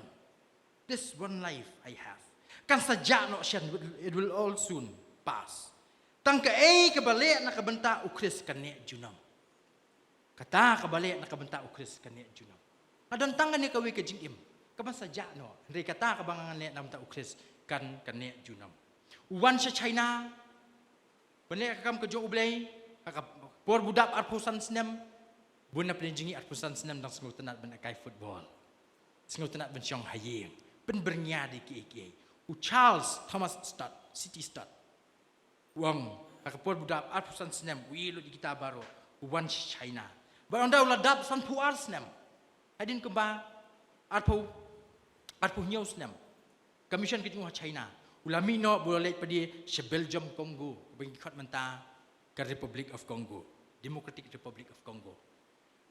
This one life I have. Kan sa jah noh shen, it will, it will all soon pass. Tang kaei kaba leh na ka bynta U Khrist kan neh junom. Kata kaba leh na ka bynta U Khrist kan neh junom. Nga don tang kane kawei ka jingim kaban sa jah noh. Hynrei kata kaba ngan leh na ka bynta U Khrist kan, kan neh junom. U wan sha China ban leh ïa ka kam ka jong U Blei, ha ka por ba u dap arphew san snem. Bun na pdeng jong ngi arphew san snem dang sngewtynnat ban lehkai football, sngewtynnat ban shong ha ïing, pynbyrngia da kiei kiei. U Charles Thomas Studd, C T Studd, u ong, ha ka por ba u dap arphew san snem, u ïeh lut ïa kita baroh, u wan sha China. Bad ynda u la dap sanphew ar snem, hadien kumba arphew, arphew hynñiew snem, ka mission ka jong u ha China, u la mih noh bad u la leit pat de sha Belgium Congo, kaba ngi khot mynta ka Republic of Congo, Democratic Republic of Congo.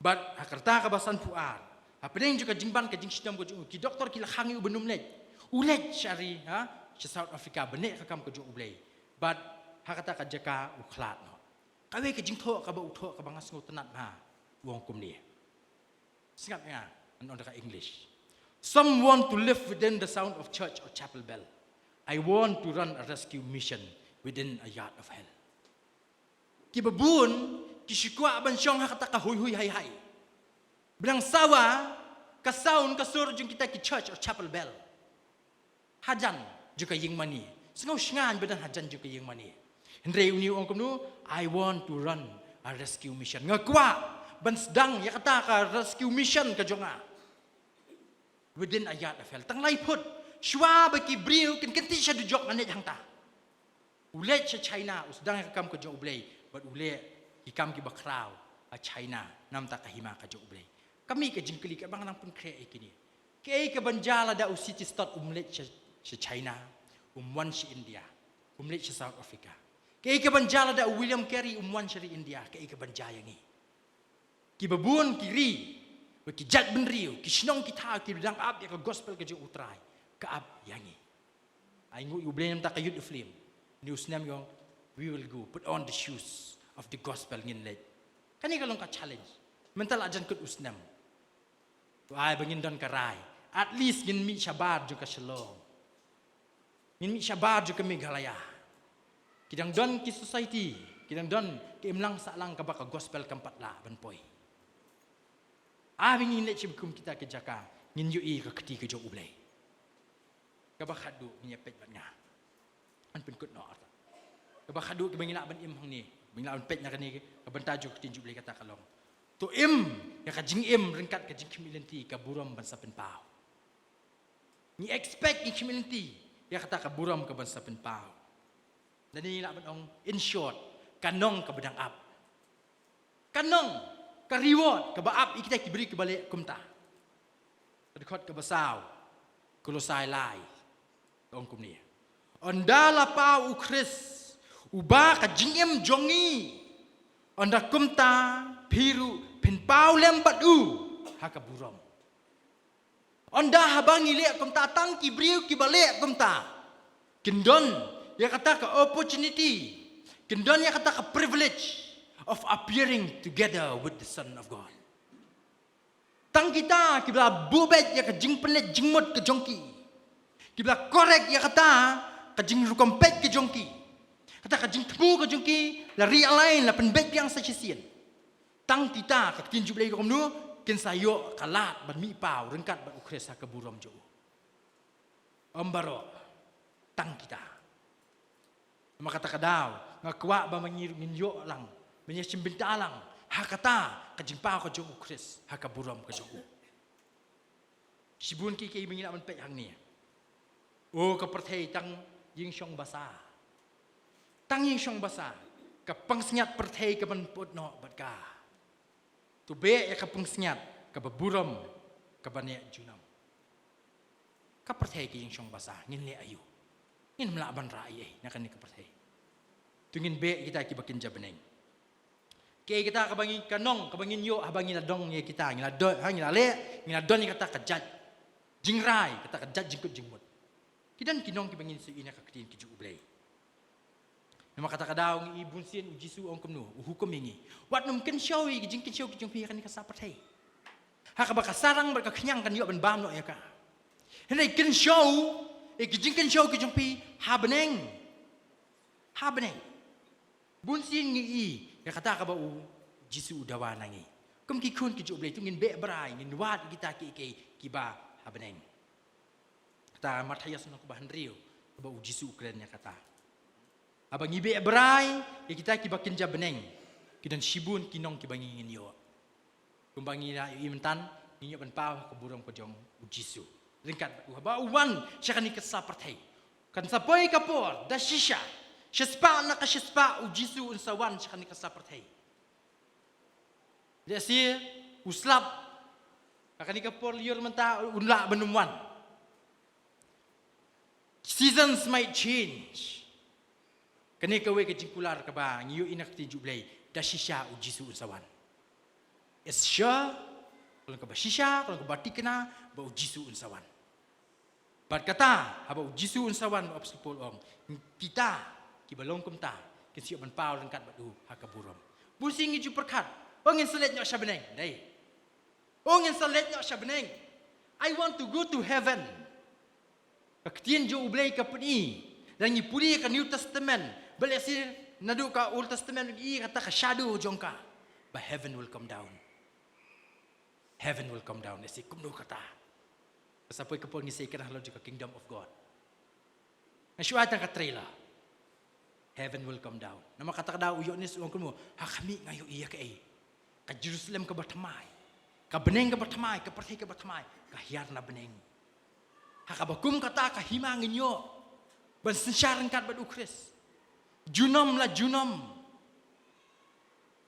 Bad ha ka rta kaba sanphew ar, hapdeng jong ka jingban ka jingshitom ka jong u, ki doktor ki la khang ïa u ban ym leit. U leit sha ri, ha, sha South Africa ban leh ïa ka kam ka jong U Blei. Bad ha kata ka jaka u khlad noh. Kawei ka jingthoh kaba u thoh kaba nga sngewtynnat bha, u ong kumne. Sngap ïa nga, ngan ong da ka English. Some want to live within the sound of church or chapel bell. I want to run a rescue mission within a yard of hell. Kiba bun ki shu kwah ban shong ha kata ka huihui haihai. Ba dang sawa ka sound, ka sur jong kita ki church or chapel bell hajan jong ka ïing mane. Sngewsngaiñ ba dang hajan jong ka ïing mane. Hynrei une u ong kumno, "I want to run a rescue mission." Nga kwah ban sdang ïa kata ka rescue mission ka jong nga within a yard of hell. Tang lai phut shuwa ba ki briew kin kyntiew sha dujok, nga leit hangta. U leit sha China, u sdang ïa ka kam ka jong U Blei, bad u leh ki kam kiba khraw ha China, namar ka hima ka jong U Blei. Ka mih ka jingkylli, ka bang nang pynkhreh ïa kine. Kaei kaban jia lada u C T Studd um leit sha, sha China, um wan sha India, um leit sha South Africa? Kaei kaban jia lada u William Carey um wan sha ri India? Kaei kaban jia ïa ngi? Kiba bun ki ri, bad ki jaitbynriew, ki shnong ki thaw, ki dang ap ïa ka gospel ka jong U Trai, ka ap ïa ngi. Ai nguh ïa U Blei namar ka Youth Film. Une u snem ong, "We will go, put on the shoes of the gospel, ngin leit." Kane ka long ka challenge. Mynta la jan kut u snem. To ai ba ngin don ka rai. At least ngin mih shabar jong ka Shillong, ngin mih shabar jong ka Meghalaya. Ki dang don ki society, ki dang don ka imlang sahlang kaba ka gospel kam pat lah ban poi. Ai ba ngin leit sha bakum kita ki jaka, ngin ïohi ka kti ka jong U Blei. Kaba khadduh ngin ïa peit bad nga. Ngan pynkut noh artat. Kaba khadduh kiba ngi lah ban im hangne, ba ngi lah ban peit na kane ka bynta jong ka ktien jong U Blei, kata ka long, to im ïa ka jingim ryngkat ka jingkhmih lynti, ka burom ban sa pynpaw. Ngi expect, ngi khmih lynti ïa kata ka burom kaban sa pynpaw. Lane ngi lah ban ong, in short, ka nong kaba dang ap. Ka nong, ka reward kaba ap ïa kita ki briew kiba leh kumta. Ka dkhot kaba saw, Kolosai lai, ka ong kumne: Ynda la paw u Khrist, uba ka jingim jong ngi, ynda kumta phi ruh phin paw lem bad u ha ka burom. Ynda haba ngi leh kumta, tang ki briew kiba leh kumta kin don ïa kata ka opportunity, kin don ïa kata ka privilege of appearing together with the Son of God. Tang kita kiba la buh beit ïa ka jingpynleit jingmut ka jong ki, kiba la correct ïa kata ka jingrukom peit ka jong ki, kata ka jingthmu ka jong ki, la realign, la pynbeit biang sa shisien. Tang kita, ka ktien jong U Blei ka ong kumno, kin sa ïoh ka lad ban mih paw ryngkat bad u Khrist ha ka burom jong u. Ym baroh, tang kita. Namar kata ka daw nga kwah ba ma ngi ruh ngin ïoh lang, ba ngin ïa shim bynta lang ha kata ka jingpaw ka jong u Khrist ha ka burom ka jong u. Shibun kiei kiei ba ngi lah ban peit hangne. O ka pyrthei tang ïing shong basa. Tang ïing shong basa. Ka pansngiat pyrthei kaban pyut noh bad ka. To beh ïa ka pansngiat kaba burom, kaba neh junom. Ka pyrthei ka ïing shong basa, ngin leh aïu? Ngim lah ban rah ei ei na kane ka pyrthei. To ngin beh kita kiba kynja bneng. Kaei kata kaba ngi, ka nong kaba ngin ïoh haba ngi la don ïa kita, ngi la don, ha, ngi la leh, ngi la don ïa kata ka jait jingrai, kata ka jait jingkut jingmut? Ki don ki nong kiba ngin sa ïohi na ka ktien ka jong U Blei. Namar kata ka daw ngi i bunsien u Jisu u ong kumno, u hukum ïa ngi: Wat nym kynshew ïa ki jingkynshew ki jong phi ha kane ka sap pyrthei. Ha kaba ka sarang bad ka khñiang kan ïoh ban bam noh ïa ka. Hynrei kynshew ïa ki jingkynshew ki jong phi ha bneng. Ha bneng. Bunsien ngi i ïa kata kaba u Jisu u dawa na ngi. Kum ki khun ki jong U Blei, to ngin beh brai, ngin wad ïa kita kiei kiei kiba ha bneng. Kata Mathaios lynnong kaba hynriew, kaba u Jisu u kren ïa kata. Haba ngi beh brai ïa kita kiba kynja bneng, ki don shibun ki nong kiba ngi ngin ïoh. Kumba ngi la ïohi mynta, ngin ïoh ban paw ha ka burom ka jong u Jisu. Ryngkat bad u, haba u wan sha kane ka sap pyrthei, kan sa poi ka por da shisha, shispah na ka shispah u Jisu un sa wan sha kane ka sap pyrthei. Lehse u slap ha kane ka por lyiur mynta, un lah ban ym wan. Seasons might change. Kane kawei ka jingkular kaba ngi ïohi na ka ktien jong U Blei, da shisha u Jisu un sa wan. It's sure, ka long kaba shisha, ka long kaba thikna ba u Jisu un sa wan. Bad kata, haba u Jisu un sa wan, u Apostol Paul u ong, kita kiba long kumta kin sa ïoh ban paw ryngkat bad u ha ka burom. Bunsien ngi ju pyrkhat, o, ngin sa leit noh sha bneng, dei. O, ngin sa leit noh sha bneng. I want to go to heaven. Ka ktien jong U Blei ka pyni, lada ngi pule ka New Testament, ba lehse naduh ka Old Testament ngi i kata ka shadow jong ka, ba heaven will come down. Heaven will come down. Isi kumno kata. Ka sa poi ka por ngin sa ïakynduh halor jong ka kingdom of God. Nga shu ai tang ka trailer. Heaven will come down. Namar kata ka daw u Ïoannis u ong kumno, ha khmih nga ïohi ïa kaei? Ka Jerusalem kaba thymmai. Ka bneng kaba thymmai, ka pyrthei kaba thymmai. Ka hiar na bneng. Ha kaba kum kata ka hima ngin ïoh ban synshar ryngkat bad u Khrist. Junom la junom.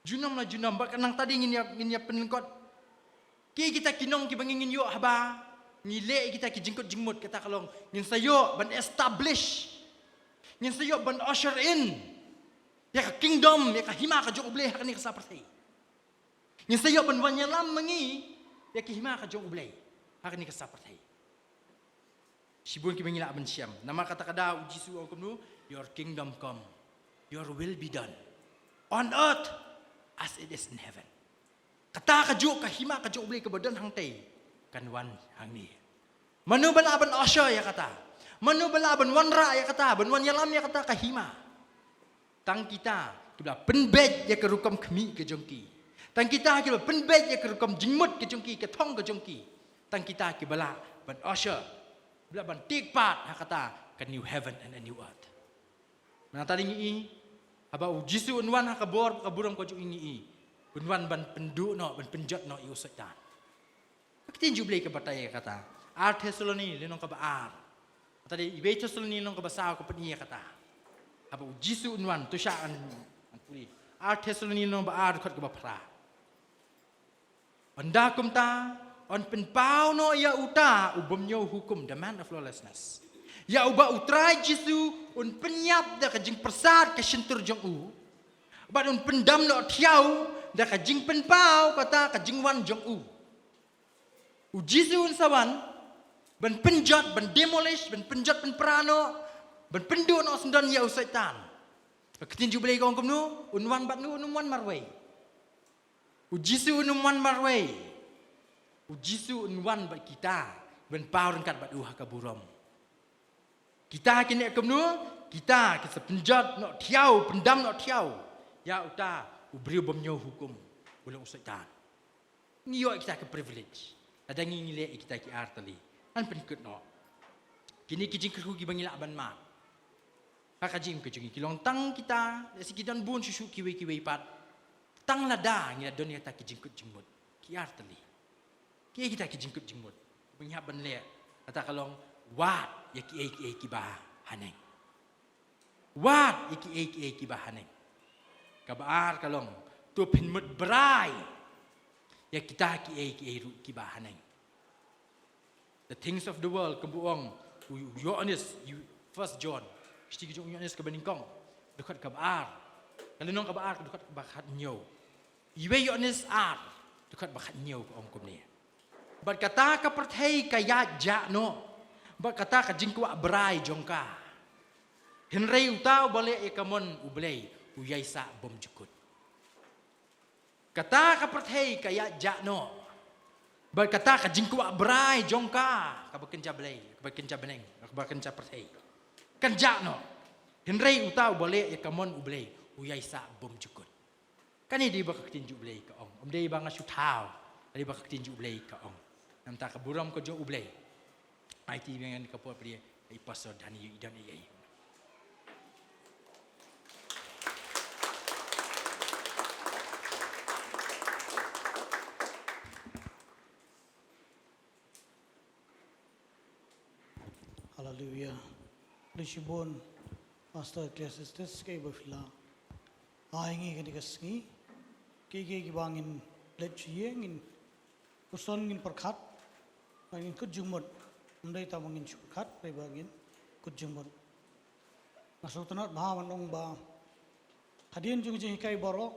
Junom la junom, bad ka nangta dei ngin ïa, ngin ïa pynlyngkot. Ki, kita ki nong kiba ngin, ngin ïoh haba ngi leh kita ki jingkut jingmut, kata ka long ngin sa ïoh ban establish, ngin sa ïoh ban usher in ïa ka kingdom, ïa ka hima ka jong U Blei ha kane ka sa pyrthei. Ngin sa ïoh ban wan ïalam ma ngi ïa ka hima ka jong U Blei ha kane ka sa pyrthei. Shibun kiba ngi lah ban shem. Namar kata ka daw u Jisu u ong kumno, "Your kingdom come, your will be done on earth as it is in heaven." Kata kajuh ka hima ka jong U Blei kaba don hangtei kan wan hangne. Mano ba lah ban usher ïa kata? Mano ba lah ban wanrah ïa kata, ban wan ïalam ïa kata ka hima? Tang kita kiba la pynbeit ïa ka rukom khmih ka jong ki. Tang kita kiba la pynbeit ïa ka rukom jingmut ka jong ki, ka thong ka jong ki. Tang kita kiba lah ban usher, ba lah ban take part ha kata ka new heaven and a new earth. Mynta dei ngi i, haba u Jisu un wan ha ka bor ka burom ka jong u, ngi i, un wan ban pynduh noh, ban pynjot noh ïa u Soitan. Ka ktien jong U Blei ka batai ïa kata. Ar Thessaloni lynnong kaba ar. Kata dei, Iwei Thessaloni lynnong kaba saw ka pyni ïa kata. Haba u Jisu un wan, to sha an, an pule. Ar Thessaloni lynnong ba ar, dkhot kaba phra. Ynda kumta, yn pynpaw noh ïa uta u bym ñiew hukum, the man of lawlessness. Ïa uba u Trai Jisu un pynïap da ka jingpyrsad ka shyntur jong u. Bad un pyndam noh thiaw da ka jingpynpaw kata ka jingwan jong u. U Jisu un sa wan ban pynjot, ban demolish, ban pynjot, ban pra noh, ban pynduh noh syndon ïa u Soitan. Ka ktien jong U Blei ka ong kumno, un wan bad no, un ym wan marwei. U Jisu un ym wan marwei. U Jisu un wan bad kita, ban paw ryngkat bad u ha ka burom. Kita kine kumno, kita ki sa pynjot noh thiaw, pyndam noh thiaw ïa uta u briew bym ñiew hukum, u long u Soitan. Ngi ïoh kita ka privilege. Lada ngi, ngi leh ïa kita ki ar tylli, yn pynkut noh. Kine ki jingkyrkhu kiba ngi lah ban mad ha ka jingim ka jong ngi ki long tang kita, lehse ki don bun shuh shuh kiwei kiwei pat. Tang lada ngi la don ïa kita ki jingkut jingmut ki ar tylli. Kiei kita ki jingkut jingmut ba ngi hap ban leh? Kata ka long, wad ïa kiei kiei kiba haneng. Wad ïa kiei kiei kiba haneng. Kaba ar ka long, to pynmut brai ïa kita kiei kiei ruh kiba haneng. The things of the world, kumba ong u, u Ïoannis, u First John, shithi ka jong u Ïoannis kaba nyngkong, dkhot kaba ar. Ka lynnong kaba ar, dkhot kaba khathynñiew. Iwei Ïoannis ar, dkhot ba khathynñiew ka ong kumne. Bad kata ka pyrthei ka ïaid jah noh bad kata ka jingkwah brai jong ka. Hynrei uta uba leh ïa ka mon U Blei u ïaisah bymjukut. Kata ka pyrthei ka ïaid jah noh bad kata ka jingkwah brai jong ka, kaba kynja Blei, kaba kynja bneng, kaba kynja pyrthei, kan jah noh. Hynrei uta uba leh ïa ka mon U Blei u ïaisah bymjukut. Kane dei ba ka ktien jong U Blei ka ong. Ym dei ba nga shu thaw. Ka dei ba ka ktien jong U Blei ka ong. Namar ka burom ka jong U Blei. Ai ti biang ka por plie ai Pastor Dani ïa i don ei ei. Haleluia. Khublei shibun Pastor Ecclesiastes, kaei ba phi la ai ngi kane ka sngi. Kiei kiei kiba ngin leit sha ïing, ngin puson, ngin pyrkhat, ngin kut jingmut. Ym dei tang ba ngin shu pyrkhat, dei ba ngin kut jingmut. Nga sngewtynnat bha ban ong ba hadien jong ka jinghikai baroh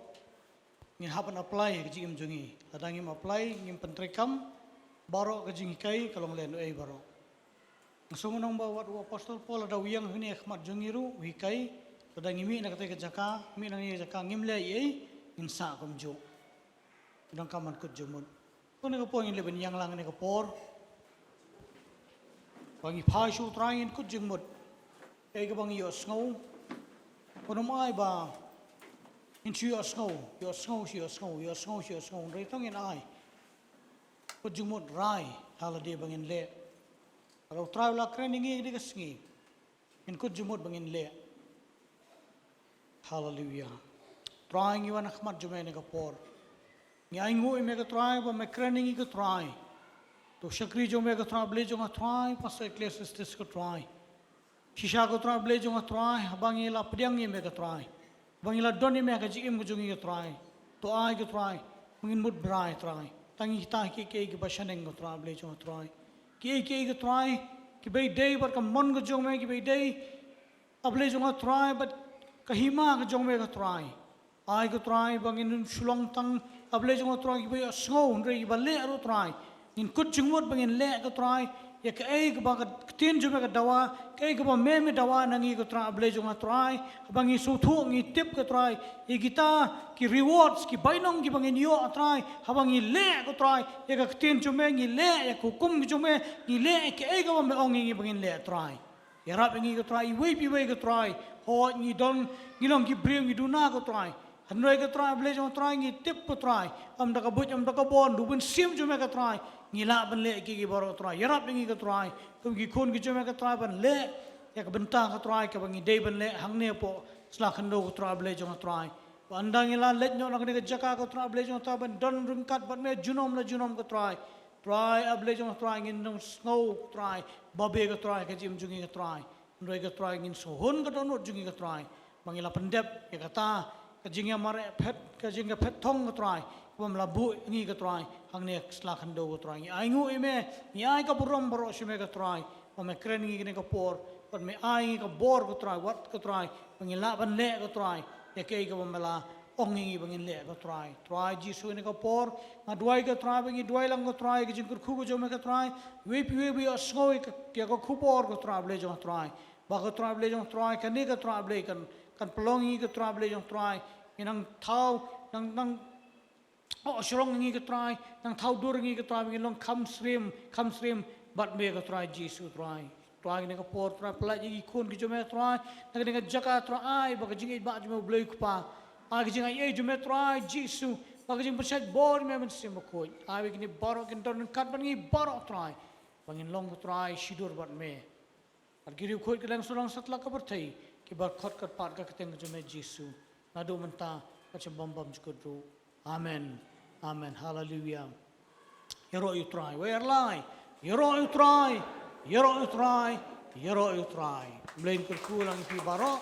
ngin hap ban apply ha ka jingim jong ngi. Lada ngim apply, ngim pyntreikam, baroh ka jinghikai ka long lehnohei baroh. Nga sngew nang ba wat u Apostol Paul lada u ïeng hangne ha khmat jong ngi ruh u hikai, lada ngi mih na katei ka jaka, mih na kane ka jaka, ngim leh ei ei, ngin sah kumjuh. Donkam ban kut jingmut. Kane ka por ngin leh ban ïeng lang, kane ka por ba ngi phai sha u Trai, ngin kut jingmut. Ei kaba ngi ïohsngew, kane ym ai ba ngin shu ïohsngew, ïohsngew shu ïohsngew, ïohsngew shu ïohsngew. Hynrei to ngin ai Kut jingmut rai ha lade ba ngin leh. Lada u Trai u la kren ïa ngi ha kane ka sngi, ngin kut jingmut ba ngin leh. Haleluia. Trai, ngi wan ha khmat jong me ha kane ka por. Ngi ainguh ïa me ko Trai ba me kren ïa ngi ko Trai. To shakri jong me ko Trai, Blei jong nga Trai, Pastor Ecclesiastes ko Trai. Shisha ko Trai, Blei jong nga Trai, haba ngi la pdiang ïa me ko Trai, haba ngi la don ïa me ha ka jingim ka jong ngi ko Trai, to ai ko Trai ba ngin mut brai Trai. Tang ïa kita kiei kiei kiba shaneng ko Trai, Blei jong nga Trai, kiei kiei ko Trai kiba ïadei bad ka mon ka jong me, kiba ïadei, A Blei jong nga Trai, bad ka hima ka jong me ko Trai. Ai ko Trai ba ngin ym shu long tang, A Blei jong nga Trai, kiba ïohsngew, hynrei kiba leh ruh Trai. Ngin kut jingmut ba ngin leh ko Trai ïa kaei kaba ka ktien jong me ka dawa, kaei kaba me me dawa na ngi ko Trai, A Blei jong nga Trai. Haba ngi sngewthuh, ngi tip ko Trai ïa kita ki rewards, ki bainong kiba ngin ïoh Trai haba ngi leh ko Trai ïa ka ktien jong me, ngi leh ïa ka hukum ka jong me, ngi leh ïa kaei kaba me ong ïa ngi ba ngin leh Trai. Ïarap ïa ngi ko Trai, iwei pa iwei ko Trai. Hooid, ngi don, ngi long ki briew, ngi duna ko Trai. Hynrei ko Trai, A Blei jong nga Trai, ngi tip ko Trai, ym da ka buit, ym da ka bor, da u Mynsiem jong me ko Trai, ngi lah ban leh kiei kiei baroh Trai. Ïarap ïa ngi ko Trai kum ki khun ki jong me ko Trai ban leh ïa ka bynta ko Trai kaba ngi dei ban leh hangne hapoh sla khyndew ko Trai, A Blei jong nga Trai. Ba ynda ngi la leit noh na kane ka jaka ko Trai, A Blei jong nga Trai, ban don ryngkat bad me junom la junom ko Trai. Trai, A Blei jong nga Trai, ngin ym sngew ko Trai babe ko Trai ha ka jingim jong ngi ko Trai. Hynrei ko Trai, ngin sngewhun ka dohnud jong ngi ko Trai ba ngi la pyndep ïa kata ka jingïamareh phet, ka jingïaphet thong ko Trai, kaba me la buh ïa ngi ko Trai hangne ha sla khyndew ko Trai. Ngi ainguh ïa me, ngi ai ka burom baroh sha me ko Trai ba me kren ïa ngi kane ka por, bad me ai ïa ngi ka bor ko Trai, wat ko Trai ba ngin lah ban leh ko Trai ïa kaei kaba me la ong ïa ngi ba ngin leh ko Trai. Trai Jisu, ha kane ka por nga duwai ko Trai ba ngi duwai lang ko Trai ïa ka jingkyrkhu ka jong me ko Trai. Iwei pa iwei ba ïohsngew ïa ka, ïa ka khubor ko Trai, A Blei jong nga Trai, ba ko Trai, A Blei jong nga Trai, kane ko Trai, A Blei, kan, kan pynlong ïa ngi ko Trai, A Blei jong nga Trai, ngin nang thaw, nang, nang, oh, shrong ïa ngi ko Trai, nang thaw dur ïa ngi ko Trai ba ngin long kham syriem, kham syriem bad me ko Trai Jisu Trai. Trai, ha kane ka por Trai, pyllait ïa ki khun ki jong me Trai na kane ka jaka Trai, ai ba ka jingïeit ba jong me U Blei U Kpa, ai ka jingaiei jong me Trai Jisu, ba ka jingpynshait bor jong me Mynsiem Bakhuid, ai ba kine baroh kin don ryngkat bad ngi baroh Trai, ba ngin long ko Trai shidur bad me. Bad ki riewkhuid kylleng satlak ka pyrthei kiba khot kyrpad ka kyrteng ka jong me Jisu, naduh mynta bad sha bym bymjukut ruh. Amen. Amen. Haleluia. Ïaroh ïa U Trai. Wei ar lai. Ïaroh ïa U Trai. Ïaroh ïa U Trai. Ïaroh ïa U Trai. Blei un kyrkhu lang ïa phi baroh.